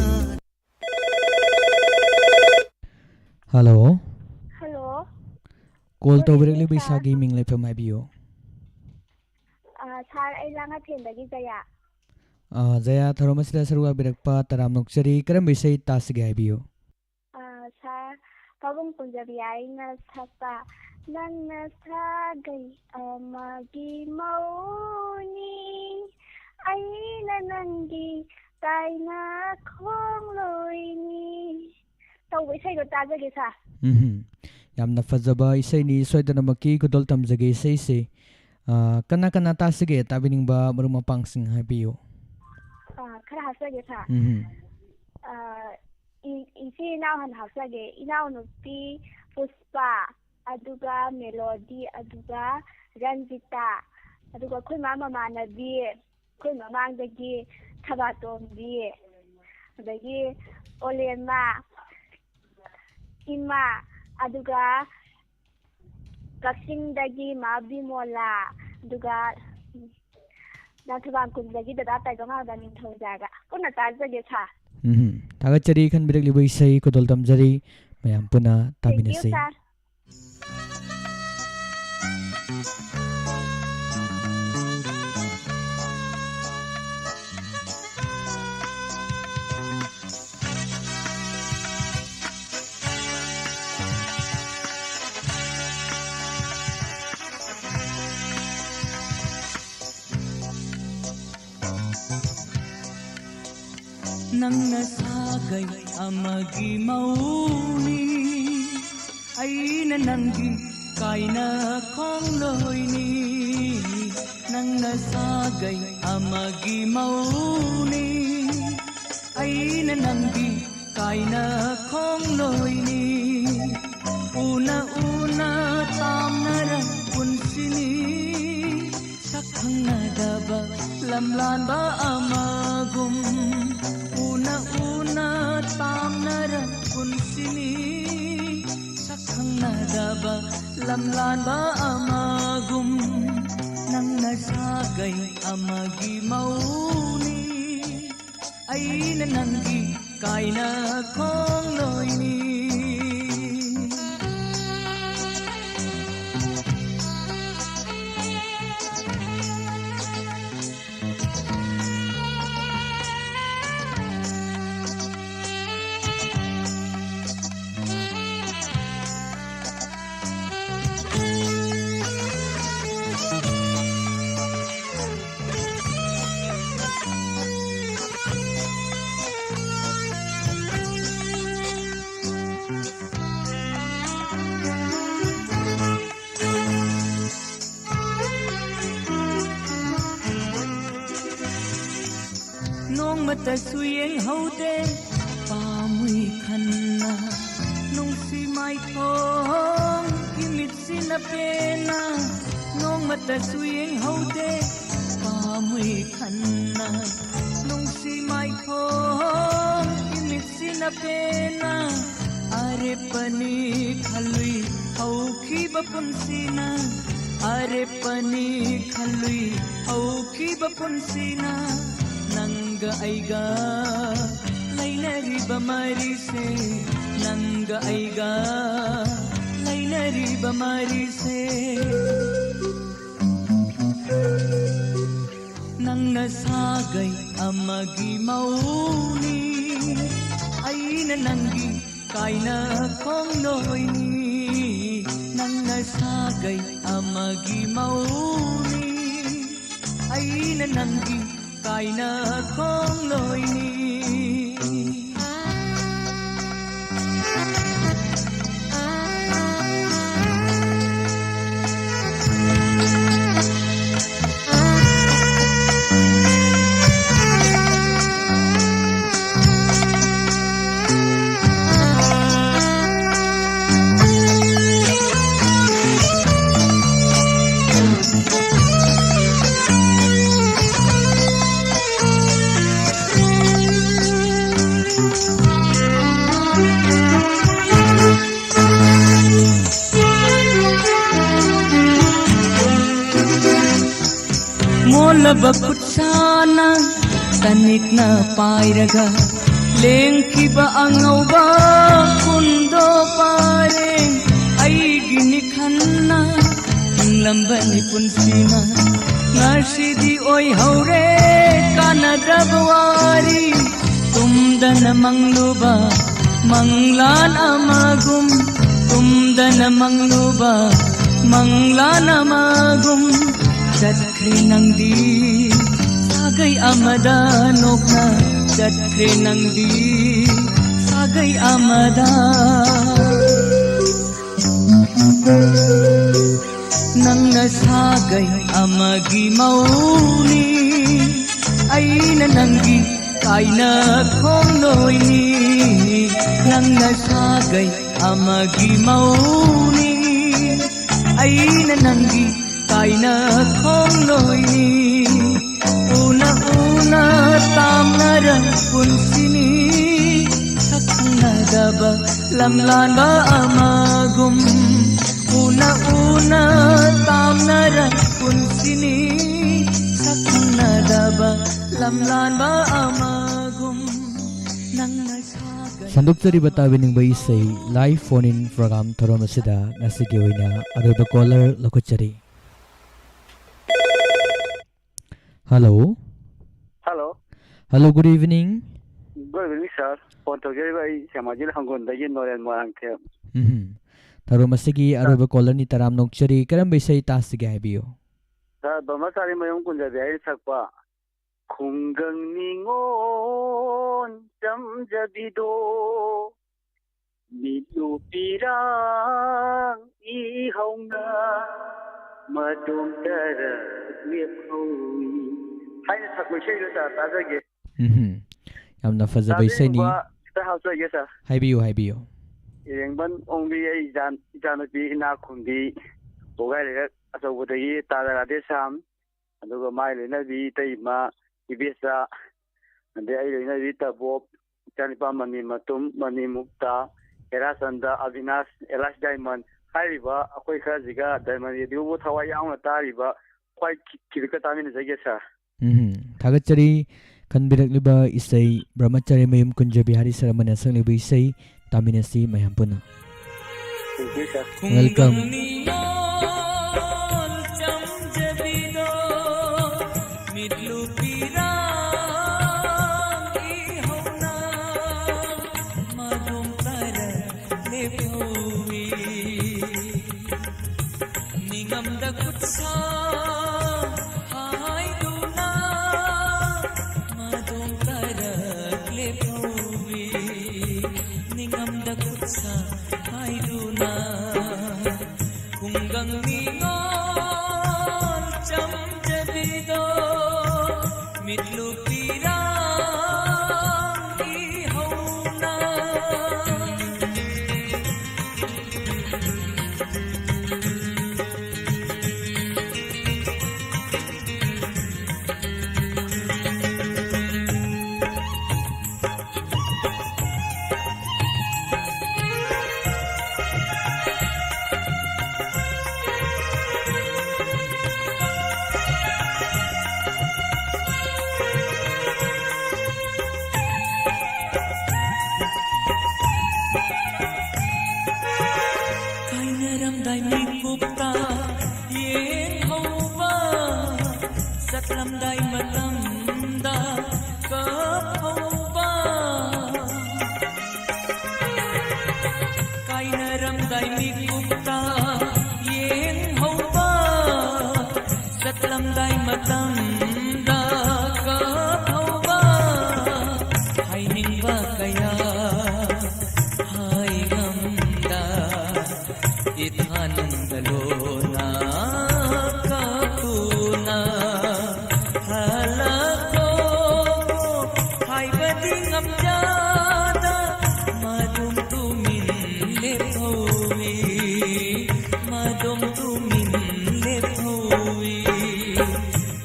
ꯍꯜꯂꯣ꯫ ꯍꯜꯂꯣ꯫ ꯀꯣꯜ ꯇꯧꯕꯤꯔꯛꯂꯤꯕ ꯏꯁꯥꯒꯤ ꯃꯤꯡ ꯂꯩꯐꯝ ꯍꯥꯏꯕꯤꯌꯨ꯫ ꯑ, ꯁꯥꯔ, ꯑꯩ ꯂꯥꯡꯉꯊꯦꯟꯗꯒꯤ ꯖꯌꯥ꯫ ꯑ, ꯖꯌꯥ, ꯊꯧꯔꯝ ꯑꯁꯤꯗ ꯁꯔꯨꯛ ꯌꯥꯕꯤꯔꯛꯄ ꯇꯔꯥꯝꯅ ꯑꯣꯛꯆꯔꯤ꯫ ꯀꯔꯝꯕ ꯏꯁꯩ ꯇꯥꯁꯤꯒꯦ ꯍꯥꯏꯕꯤꯌꯨ? ꯑ, ꯁꯥꯔ, ꯄꯥꯕꯨꯡ ꯀꯨꯟꯖꯕꯤ ꯑꯩꯅ ꯁꯛꯄ, "ꯅꯪꯅ ꯁꯥꯒꯩ ꯑꯃꯒꯤ ꯃꯧꯅꯤ, ꯑꯩꯅ ꯅꯪꯒꯤ ꯀꯥꯏꯅ ꯈꯣꯡꯂꯣꯏꯅꯤ" ꯇꯧꯕ ꯏꯁꯩꯗꯣ ꯇꯥꯖꯒꯦ, ꯁꯥꯔ꯫ ꯎꯝ, ꯌꯥꯝꯅ ꯐꯖꯕ ꯏꯁꯩꯅꯤ, ꯁꯣꯏꯗꯅꯃꯛꯀꯤ ꯈꯨꯗꯣꯜ ꯇꯝꯖꯒꯦ ꯏꯁꯩꯁꯦ꯫ ꯑ, ꯀꯅꯥ ꯀꯅꯥ ꯇꯥꯁꯤꯒꯦ? ꯇꯥꯕꯤꯅꯤꯡꯕ ꯃꯔꯨꯞ ꯃꯄꯥꯡꯁꯤꯡ ꯍꯥꯏꯕꯤꯌꯨ꯫ ꯑ, ꯈꯔ ꯍꯥꯞꯆꯒꯦ, ꯁꯥꯔ꯫ ꯎꯝ꯫ ꯑ, ꯏ-, ꯏꯆꯤꯜ ꯏꯅꯥꯎ ꯍꯥꯟꯅ ꯍꯥꯞꯆꯒꯦ꯫ ꯏꯅꯥꯎꯅꯨꯄꯤ ꯄꯨꯁꯄꯥ, ꯑꯗꯨꯒ ꯃꯦꯂꯣꯗꯤ, ꯑꯗꯨꯒ ꯔꯟꯖꯤꯇꯥ, ꯑꯗꯨꯒ ꯑꯩꯈꯣꯏ ꯃꯥ ꯃꯃꯥꯟꯅꯕꯤ, ꯑꯩꯈꯣꯏ ꯃꯃꯥꯡꯗꯒꯤ ꯊꯕꯥꯇꯣꯝꯕꯤ, ꯑꯗꯒꯤ ꯑꯣꯂꯦꯃꯥ, ꯏꯃꯥ, ꯑꯗꯨꯒ ꯀꯛꯆꯤꯡꯗꯒꯤ ꯃꯥ ꯕꯤꯃꯣꯂꯥ, ꯑꯗꯨꯒ ꯂꯥꯡꯊꯕꯥꯝ ꯀꯨꯟꯗꯒꯤ ꯗꯗꯥ ꯇꯥꯏꯕꯪꯉꯥꯟꯕ ꯅꯤꯡꯊꯧꯖꯥꯒ ꯄꯨꯟꯅ ꯇꯥꯖꯒꯦ, ꯁꯥꯔ꯫ ꯎꯝ, ꯊꯥꯒꯠꯆꯔꯤ ꯈꯟꯕꯤꯔꯛꯂꯤꯕ ꯏꯁꯩ ꯈꯨꯗꯣꯜ ꯇꯝꯖꯔꯤ꯫ ꯃꯌꯥꯝ ꯄꯨꯟꯅ ꯇꯥꯃꯤꯟꯅꯁꯤ꯫ Thank you, sir. ꯅꯪꯅ ꯁꯥꯒꯩ ꯑꯃꯒꯤ ꯃꯧꯅꯤ, ꯑꯩꯅ ꯅꯪꯒꯤ ꯀꯥꯏꯅ ꯈꯣꯡꯂꯣꯏꯅꯤ꯫ ꯅꯪꯅ ꯁꯥꯒꯩ ꯑꯃꯒꯤ ꯃꯧꯅꯤ, ꯑꯩꯅ ꯅꯪꯒꯤ ꯑꯩꯅ ꯈꯣꯡꯂꯣꯏꯅꯤ, ꯎꯅ ꯎꯅ ꯇꯥꯝꯅꯔ ꯄꯨꯟꯁꯤꯅꯤ꯫ ꯁꯛ ꯈꯪꯅꯗꯕ ꯂꯝꯂꯥꯟꯕ ꯑꯃꯒꯨꯝ, ꯎꯅ ꯎꯅ ꯇꯥꯝꯅꯔ ꯄꯨꯟꯁꯤꯅꯤ꯫ ꯁꯛ ꯈꯪꯅꯗꯕ ꯂꯝꯂꯥꯟꯕ ꯑꯃꯒꯨꯝ, ꯅꯪꯅ ꯁꯥꯒꯩ ꯑꯃꯒꯤ ꯃꯧꯅꯤ꯫ ꯑꯩꯅ ꯅꯪꯒꯤ ꯀꯥꯏꯅ ꯈꯣꯡꯂꯣꯏꯅꯤ꯫ ꯅꯣꯡꯃꯇꯁꯨ ꯌꯦꯡꯍꯧꯗꯦ ꯄꯥꯝꯃꯨꯏ ꯈꯟꯅ, ꯅꯨꯡꯁꯤ ꯃꯥꯏꯊꯣꯡ ꯏꯃꯤꯠꯁꯤꯅ ꯄꯦꯟꯅ꯫ ꯅꯣꯡꯃꯇꯁꯨ ꯌꯦꯡꯍꯧꯗꯦ ꯄꯥꯝꯃꯨꯏ ꯈꯟꯅ, ꯅꯨꯡꯁꯤ ꯃꯥꯏꯊꯣꯡ ꯏꯃꯤꯠꯁꯤꯅ ꯄꯦꯟꯅ꯫ ꯑꯔꯦꯞꯄꯅꯤ ꯈꯜꯂꯨꯏ ꯍꯧꯈꯤꯕ ꯄꯨꯟꯁꯤꯅ, ꯑꯔꯦꯞꯄꯅꯤ ꯈꯜꯂꯨꯏ ꯍꯧꯈꯤꯕ ꯄꯨꯟꯁꯤꯅ꯫ ꯅꯪꯒ ꯑꯩꯒ ꯂꯩꯅꯔꯤꯕ ꯃꯔꯤꯁꯦ, ꯅꯪꯒ ꯑꯩꯒ ꯂꯩꯅꯔꯤꯕ ꯃꯔꯤꯁꯦ꯫ ꯅꯪꯅ ꯁꯥꯒꯩ ꯑꯃꯒꯤ ꯃꯧꯅꯤ, ꯑꯩꯅ ꯅꯪꯒꯤ ꯀꯥꯏꯅ ꯈꯣꯡꯂꯣꯏꯅꯤ꯫ ꯅꯪꯅ ꯁꯥꯒꯩ ꯑꯃꯒꯤ ꯃꯧꯅꯤ, ꯑꯩꯅ ꯅꯪꯒꯤ ꯀꯥꯏꯅ ꯈꯣꯡꯂꯣꯏꯅꯤ꯫ ꯇꯕ ꯈꯨꯠꯁꯥꯅ ꯇꯅꯤꯛꯅ ꯄꯥꯏꯔꯒ ꯂꯦꯡꯈꯤꯕ ꯑꯉꯧꯕ ꯀꯨꯟꯗꯣ ꯄꯥꯔꯦꯡ ꯑꯩꯒꯤꯅꯤ ꯈꯟꯅ ꯍꯤꯡꯂꯝꯕꯅꯤ ꯄꯨꯟꯁꯤꯅ ꯉꯁꯤꯗꯤ ꯑꯣꯏꯍꯧꯔꯦ ꯀꯥꯟꯅꯗꯕ ꯋꯥꯔꯤ ꯇꯨꯝꯗꯅ ꯃꯪꯂꯨꯕ ꯃꯪꯂꯥꯟ ꯑꯃꯒꯨꯝ ꯇꯨꯝꯗꯅ ꯃꯪꯂꯨꯕ ꯃꯪꯂꯥꯟ ꯑꯃꯒꯨꯝ ꯆꯠꯈ꯭ꯔꯦ ꯅꯪꯗꯤ ꯁꯥꯒꯩ ꯑꯃꯗ ꯅꯣꯛꯅ ꯆꯠꯈ꯭ꯔꯦ ꯅꯪꯗꯤ ꯁꯥꯒꯩ ꯑꯃꯗ ꯅꯪꯅ ꯁꯥꯒꯩ ꯑꯃꯒꯤ ꯃꯧꯅꯤ ꯑꯩꯅ ꯅꯪꯒꯤ ꯀꯥꯏꯅ ꯈꯣꯡꯂꯣꯏꯅꯤ ꯅꯪꯅ ꯁꯥꯒꯩ ꯑꯃꯒꯤ ꯃꯧꯅꯤ ꯑꯩꯅ ꯅꯪꯒꯤ ꯀꯥꯏꯅ ꯈꯣꯡꯂꯣꯏꯅꯤ ꯎꯅ ꯎꯅ ꯇꯥꯝꯅꯔ ꯄꯨꯟꯁꯤꯅꯤ ꯁꯛꯈꯪꯅꯗꯕ ꯂꯝꯂꯥꯟꯕ ꯑꯃꯒꯨꯝ ꯎꯅ ꯎꯅ ꯇꯥꯝꯅꯔ ꯄꯨꯟꯁꯤꯅꯤ ꯁꯛꯈꯪꯅꯗꯕ ꯂꯝꯂꯥꯟꯕ ꯑꯃꯒꯨꯝ ꯅꯪꯅ ꯁꯥꯒꯩ ꯁꯟꯗꯣꯛꯆꯔꯤꯕ ꯇꯥꯕꯤꯅꯤꯡꯕ ꯏꯁꯩ live phone in program ꯊꯧꯔꯝ ꯑꯁꯤꯗ ꯉꯁꯤꯒꯤ ꯑꯣꯏꯅ ꯑꯔꯣꯏꯕ caller ꯂꯧꯈꯠꯆꯔꯤ꯫ Hello꯫ Hello꯫ Hello, good evening꯫ Good evening, sir꯫ Phone ꯇꯧꯖꯔꯤꯕ ꯑꯩ ꯁꯦꯃꯥꯖꯤꯠ ꯍꯪꯒꯣꯟꯗꯒꯤ ꯅꯣꯔꯦꯟ ꯃꯣꯏꯔꯥꯡꯊꯦꯝ꯫ ꯎꯝ꯫ ꯊꯧꯔꯝ ꯑꯁꯤꯒꯤ ꯑꯔꯣꯏꯕ caller ꯅꯤ ꯇꯔꯥꯝꯅ ꯑꯣꯛꯆꯔꯤ꯫ ꯀꯔꯝꯕ ꯏꯁꯩ ꯇꯥꯁꯤꯒꯦ ꯍꯥꯏꯕꯤꯌꯨ꯫ Sir, ꯕ꯭ꯔꯍ꯭ꯃꯆꯥꯔꯤ ꯃꯌꯨꯝ ꯀꯨꯟꯖꯕꯤ ꯍꯥꯏꯅ ꯁꯛꯄ ꯈꯨꯡꯒꯪ ꯅꯤꯉꯣꯜ ꯆꯝꯖꯕꯤꯗꯣ ꯃꯤꯠꯂꯨ ꯄꯤꯔꯥꯡ ꯏꯍꯧꯅ ꯃꯇꯣꯝꯇꯔ ꯂꯦꯞꯍꯧꯏ ꯍꯥꯏꯅ ꯁꯛꯄ ꯏꯁꯩꯗꯣ ꯇꯥ-, ꯇꯥꯖꯒꯦ꯫ ꯎꯝꯍꯨꯝ꯫ ꯌꯥꯝꯅ ꯐꯖꯕ ꯏꯁꯩꯅꯤ꯫ ꯇꯥꯕꯤꯅꯤꯡꯕ ꯈꯤꯇ ꯍꯥꯞꯆꯒꯦ, sir꯫ ꯍꯥꯏꯕꯤꯌꯨ, ꯍꯥꯏꯕꯤꯌꯨ꯫ ꯏꯔꯦꯡꯕꯟ ꯑꯣꯡꯕꯤ ꯑꯩ ꯏꯆꯥ-, ꯏꯆꯥꯅꯨꯄꯤ ꯏꯅꯥꯛꯈꯨꯟꯕꯤ ꯄꯣꯒꯥꯏ ꯂꯩꯔꯛ ꯑꯆꯧꯕꯗꯒꯤ ꯇꯥ ꯔꯥꯙꯦꯁ꯭ꯌꯥꯝ, ꯑꯗꯨꯒ ꯃꯥꯏ ꯂꯣꯏꯅꯕꯤ ꯏꯇꯩꯃ ꯏꯕꯦꯆꯥ, ꯑꯗꯩ ꯑꯩ ꯂꯣꯏꯅꯕꯤ ꯇꯕꯣꯞ, ꯏꯆꯥꯅꯤꯄꯥ ꯃꯅꯤ ꯃꯇꯨꯝ, ꯃꯅꯤ ꯃꯨꯛꯇꯥ, ꯍꯦꯔꯥꯆꯟꯗ, ꯑꯕꯤꯅꯥꯁ, ꯑꯦꯂꯥꯏꯁ ꯗꯥꯏꯃꯟ ꯍꯥꯏꯔꯤꯕ ꯑꯩꯈꯣꯏ ꯈꯔꯁꯤꯒ ꯗꯥꯏꯃꯟ ꯔꯦꯗꯤꯑꯣꯕꯨ ꯊꯋꯥꯏ ꯌꯥꯎꯅ ꯇꯥꯔꯤꯕ ꯈ꯭ꯋꯥꯏ ꯈꯤ-, ꯈꯤꯕꯤꯛꯀ ꯇꯥꯃꯤꯟꯅꯖꯒꯦ, sir꯫ ꯎꯝ, ꯊꯥꯒꯠꯆꯔꯤ꯫ ꯈꯟꯕꯤꯔꯛꯂꯤꯕ ꯏꯁꯩ ꯕ꯭ꯔꯍ꯭ꯃꯆꯥꯔꯤ ꯃꯌꯨꯝ ꯀꯨꯟꯖꯕꯤꯍꯥꯔꯤ sir ꯑꯃꯅ ꯁꯛꯂꯤꯕ ꯏꯁꯩ ꯇꯥꯃꯤꯟꯅꯁꯤ ꯃꯌꯥꯝ ꯄꯨꯟꯅ꯫ Thank you, sir꯫ Welcome꯫ ꯅꯤꯡꯉꯝꯗ ꯈꯨꯠꯁꯥ ꯍꯥꯏꯗꯨꯅ ꯃꯗꯣꯝ ꯇꯥꯔꯛꯂꯦ ꯄꯨꯋꯤ꯫ ꯅꯤꯡꯉꯝꯗ ꯈꯨꯠꯁꯥ ꯍꯥꯏꯗꯨꯅ ꯈꯨꯡꯒꯪ ꯅꯤꯉꯣꯜ ꯆꯝꯖꯕꯤꯗꯣ ꯃꯤꯠꯂꯨ ꯄꯤꯔꯥꯡꯒꯤ ꯍꯧꯅ꯫ ꯀꯥꯏꯅꯔꯝꯗꯥꯏ ꯃꯤꯀꯨꯞꯇ ꯌꯦꯡꯍꯧꯕ, ꯆꯠꯂꯝꯗꯥꯏ ꯃꯇꯝꯗ ꯀꯞꯍꯧꯕ꯫ ꯀꯥꯏꯅꯔꯝꯗꯥꯏ ꯃꯤꯀꯨꯞꯇ ꯌꯦꯡꯍꯧꯕ, ꯆꯠꯂꯝꯗꯥꯏ ꯃꯇꯝꯗ ꯀꯞꯍꯧꯕ꯫ ꯍꯥꯏꯅꯤꯡꯕ ꯀꯌꯥ ꯍꯥꯏꯉꯝꯗ ꯏꯊꯥ ꯅꯨꯡꯗ ꯂꯣꯟꯅ ꯀꯥꯞꯇꯨꯅ ꯍꯜꯂꯛꯈꯣ ꯍꯥꯏꯕꯗꯤ ꯉꯝꯖꯗ ꯃꯗꯨꯝ ꯇꯨꯃꯤꯟ ꯂꯦꯞꯍꯧꯏ, ꯃꯗꯨꯝ ꯇꯨꯃꯤꯟ ꯂꯦꯞꯍꯧꯏ꯫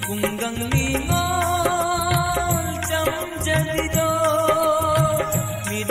ꯈꯨꯡꯒꯪ ꯅꯤꯉꯣꯜ ꯆꯝꯖꯕꯤꯗꯣ ꯃꯤꯠ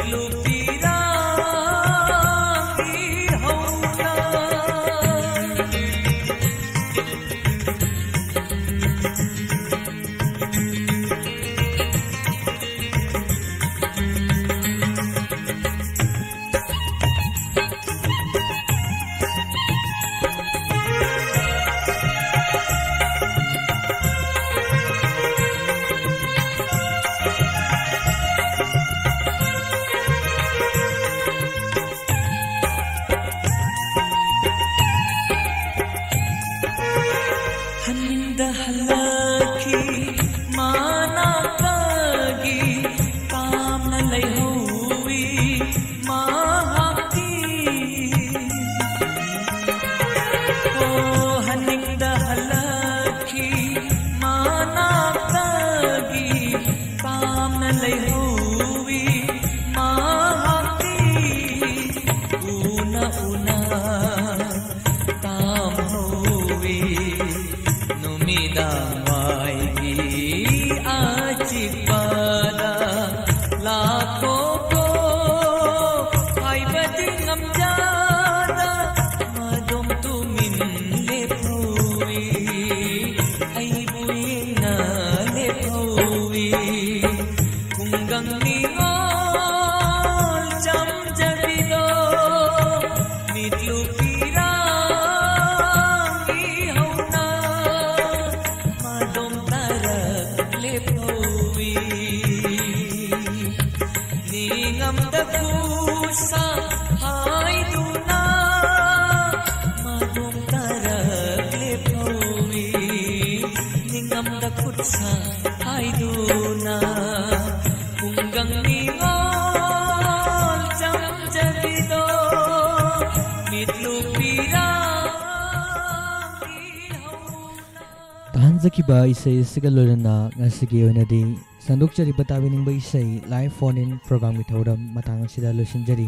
ꯅꯤꯡꯉꯝꯗ ꯈꯨꯠꯁꯥ ꯍꯥꯏꯗꯨꯅ ꯃꯥꯂꯣꯝ ꯇꯥꯔꯛꯂꯦ ꯐꯧꯏ꯫ ꯅꯤꯡꯉꯝꯗ ꯈꯨꯠꯁꯥ ꯍꯥꯏꯗꯨꯅ ꯈꯨꯡꯒꯪ ꯅꯤꯉꯣꯜ ꯆꯝꯖꯕꯤꯗꯣ ꯃꯤꯠꯂꯨ ꯄꯤꯔꯥꯡꯒꯤ ꯍꯧꯅ ꯇꯥꯍꯟꯖꯈꯤꯕ ꯏꯁꯩ ꯑꯁꯤꯒ ꯂꯣꯏꯅꯅ ꯉꯁꯤꯒꯤ ꯑꯣꯏꯅꯗꯤ ꯁꯟꯗꯣꯛꯆꯔꯤꯕ ꯇꯥꯕꯤꯅꯤꯡꯕ ꯏꯁꯩ live phone in programꯒꯤ ꯊꯧꯔꯝ ꯃꯇꯥꯡ ꯑꯁꯤꯗ ꯂꯣꯏꯁꯤꯟꯖꯔꯤ꯫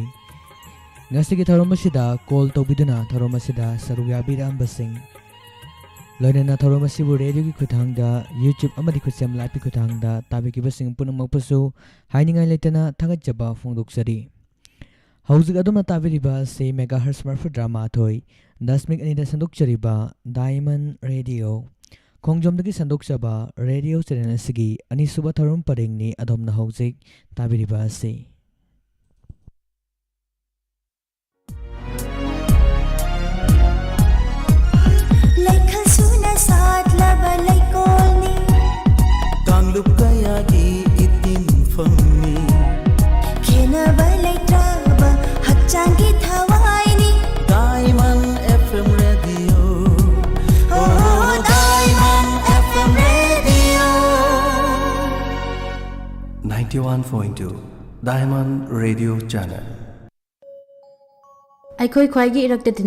ꯉꯁꯤꯒꯤ ꯊꯧꯔꯝ ꯑꯁꯤꯗ call ꯇꯧꯕꯤꯗꯨꯅ ꯊꯧꯔꯝ ꯑꯁꯤꯗ ꯁꯔꯨꯛ ꯌꯥꯕꯤꯔꯛꯑꯝꯕꯁꯤꯡ, ꯂꯣꯏꯅꯅ ꯊꯧꯔꯝ ꯑꯁꯤꯕꯨ radioꯒꯤ ꯈꯨꯠꯊꯥꯡꯗ, YouTube ꯑꯃꯗꯤ ꯈꯨꯠꯁꯦꯝ liveꯀꯤ ꯈꯨꯠꯊꯥꯡꯗ ꯇꯥꯕꯤꯈꯤꯕꯁꯤꯡ ꯄꯨꯝꯅꯃꯛꯄꯨꯁꯨ ꯍꯥꯏꯅꯤꯡꯉꯥꯏ ꯂꯩꯇꯅ ꯊꯥꯒꯠꯆꯕ ꯐꯣꯡꯗꯣꯛꯆꯔꯤ꯫ ꯍꯧꯖꯤꯛ ꯑꯗꯣꯝꯅ ꯇꯥꯕꯤꯔꯤꯕ ꯑꯁꯤ megahertz ꯃꯔꯤꯐꯨꯇꯔꯥ ꯃꯥꯊꯣꯏ ꯗꯁꯃꯤꯛ ꯑꯅꯤꯗ ꯁꯟꯗꯣꯛꯆꯔꯤꯕ Diamond Radio, ꯈꯣꯡꯖꯣꯝꯗꯒꯤ ꯁꯟꯗꯣꯛꯆꯕ radio channel ꯑꯁꯤꯒꯤ ꯑꯅꯤꯁꯨꯕ ꯊꯧꯔꯝ ꯄꯔꯦꯡꯅꯤ ꯑꯗꯣꯝꯅ ꯍꯧꯖꯤꯛ ꯇꯥꯕꯤꯔꯤꯕ ꯑꯁꯤ꯫ ꯂꯩꯈꯜ ꯁꯨꯅ ꯁꯥꯠꯂꯕ ꯂꯩꯀꯣꯜꯅꯤ꯫ ꯀꯥꯡꯂꯨꯞ ꯀꯌꯥꯒꯤ ꯏꯇꯤꯟꯐꯝꯅꯤ꯫ ꯈꯦꯟꯅꯕ ꯂꯩꯇ꯭ꯔꯕ ꯍꯛꯆꯥꯡꯒꯤ ꯊꯋꯥꯏꯅꯤ꯫ Diamond F M Radio. Oh, Diamond F M Radio. Ninety-one point two Diamond Radio Channel. ꯑꯩꯈꯣꯏ ꯈ꯭ꯋꯥꯏꯒꯤ ꯏꯔꯛꯇ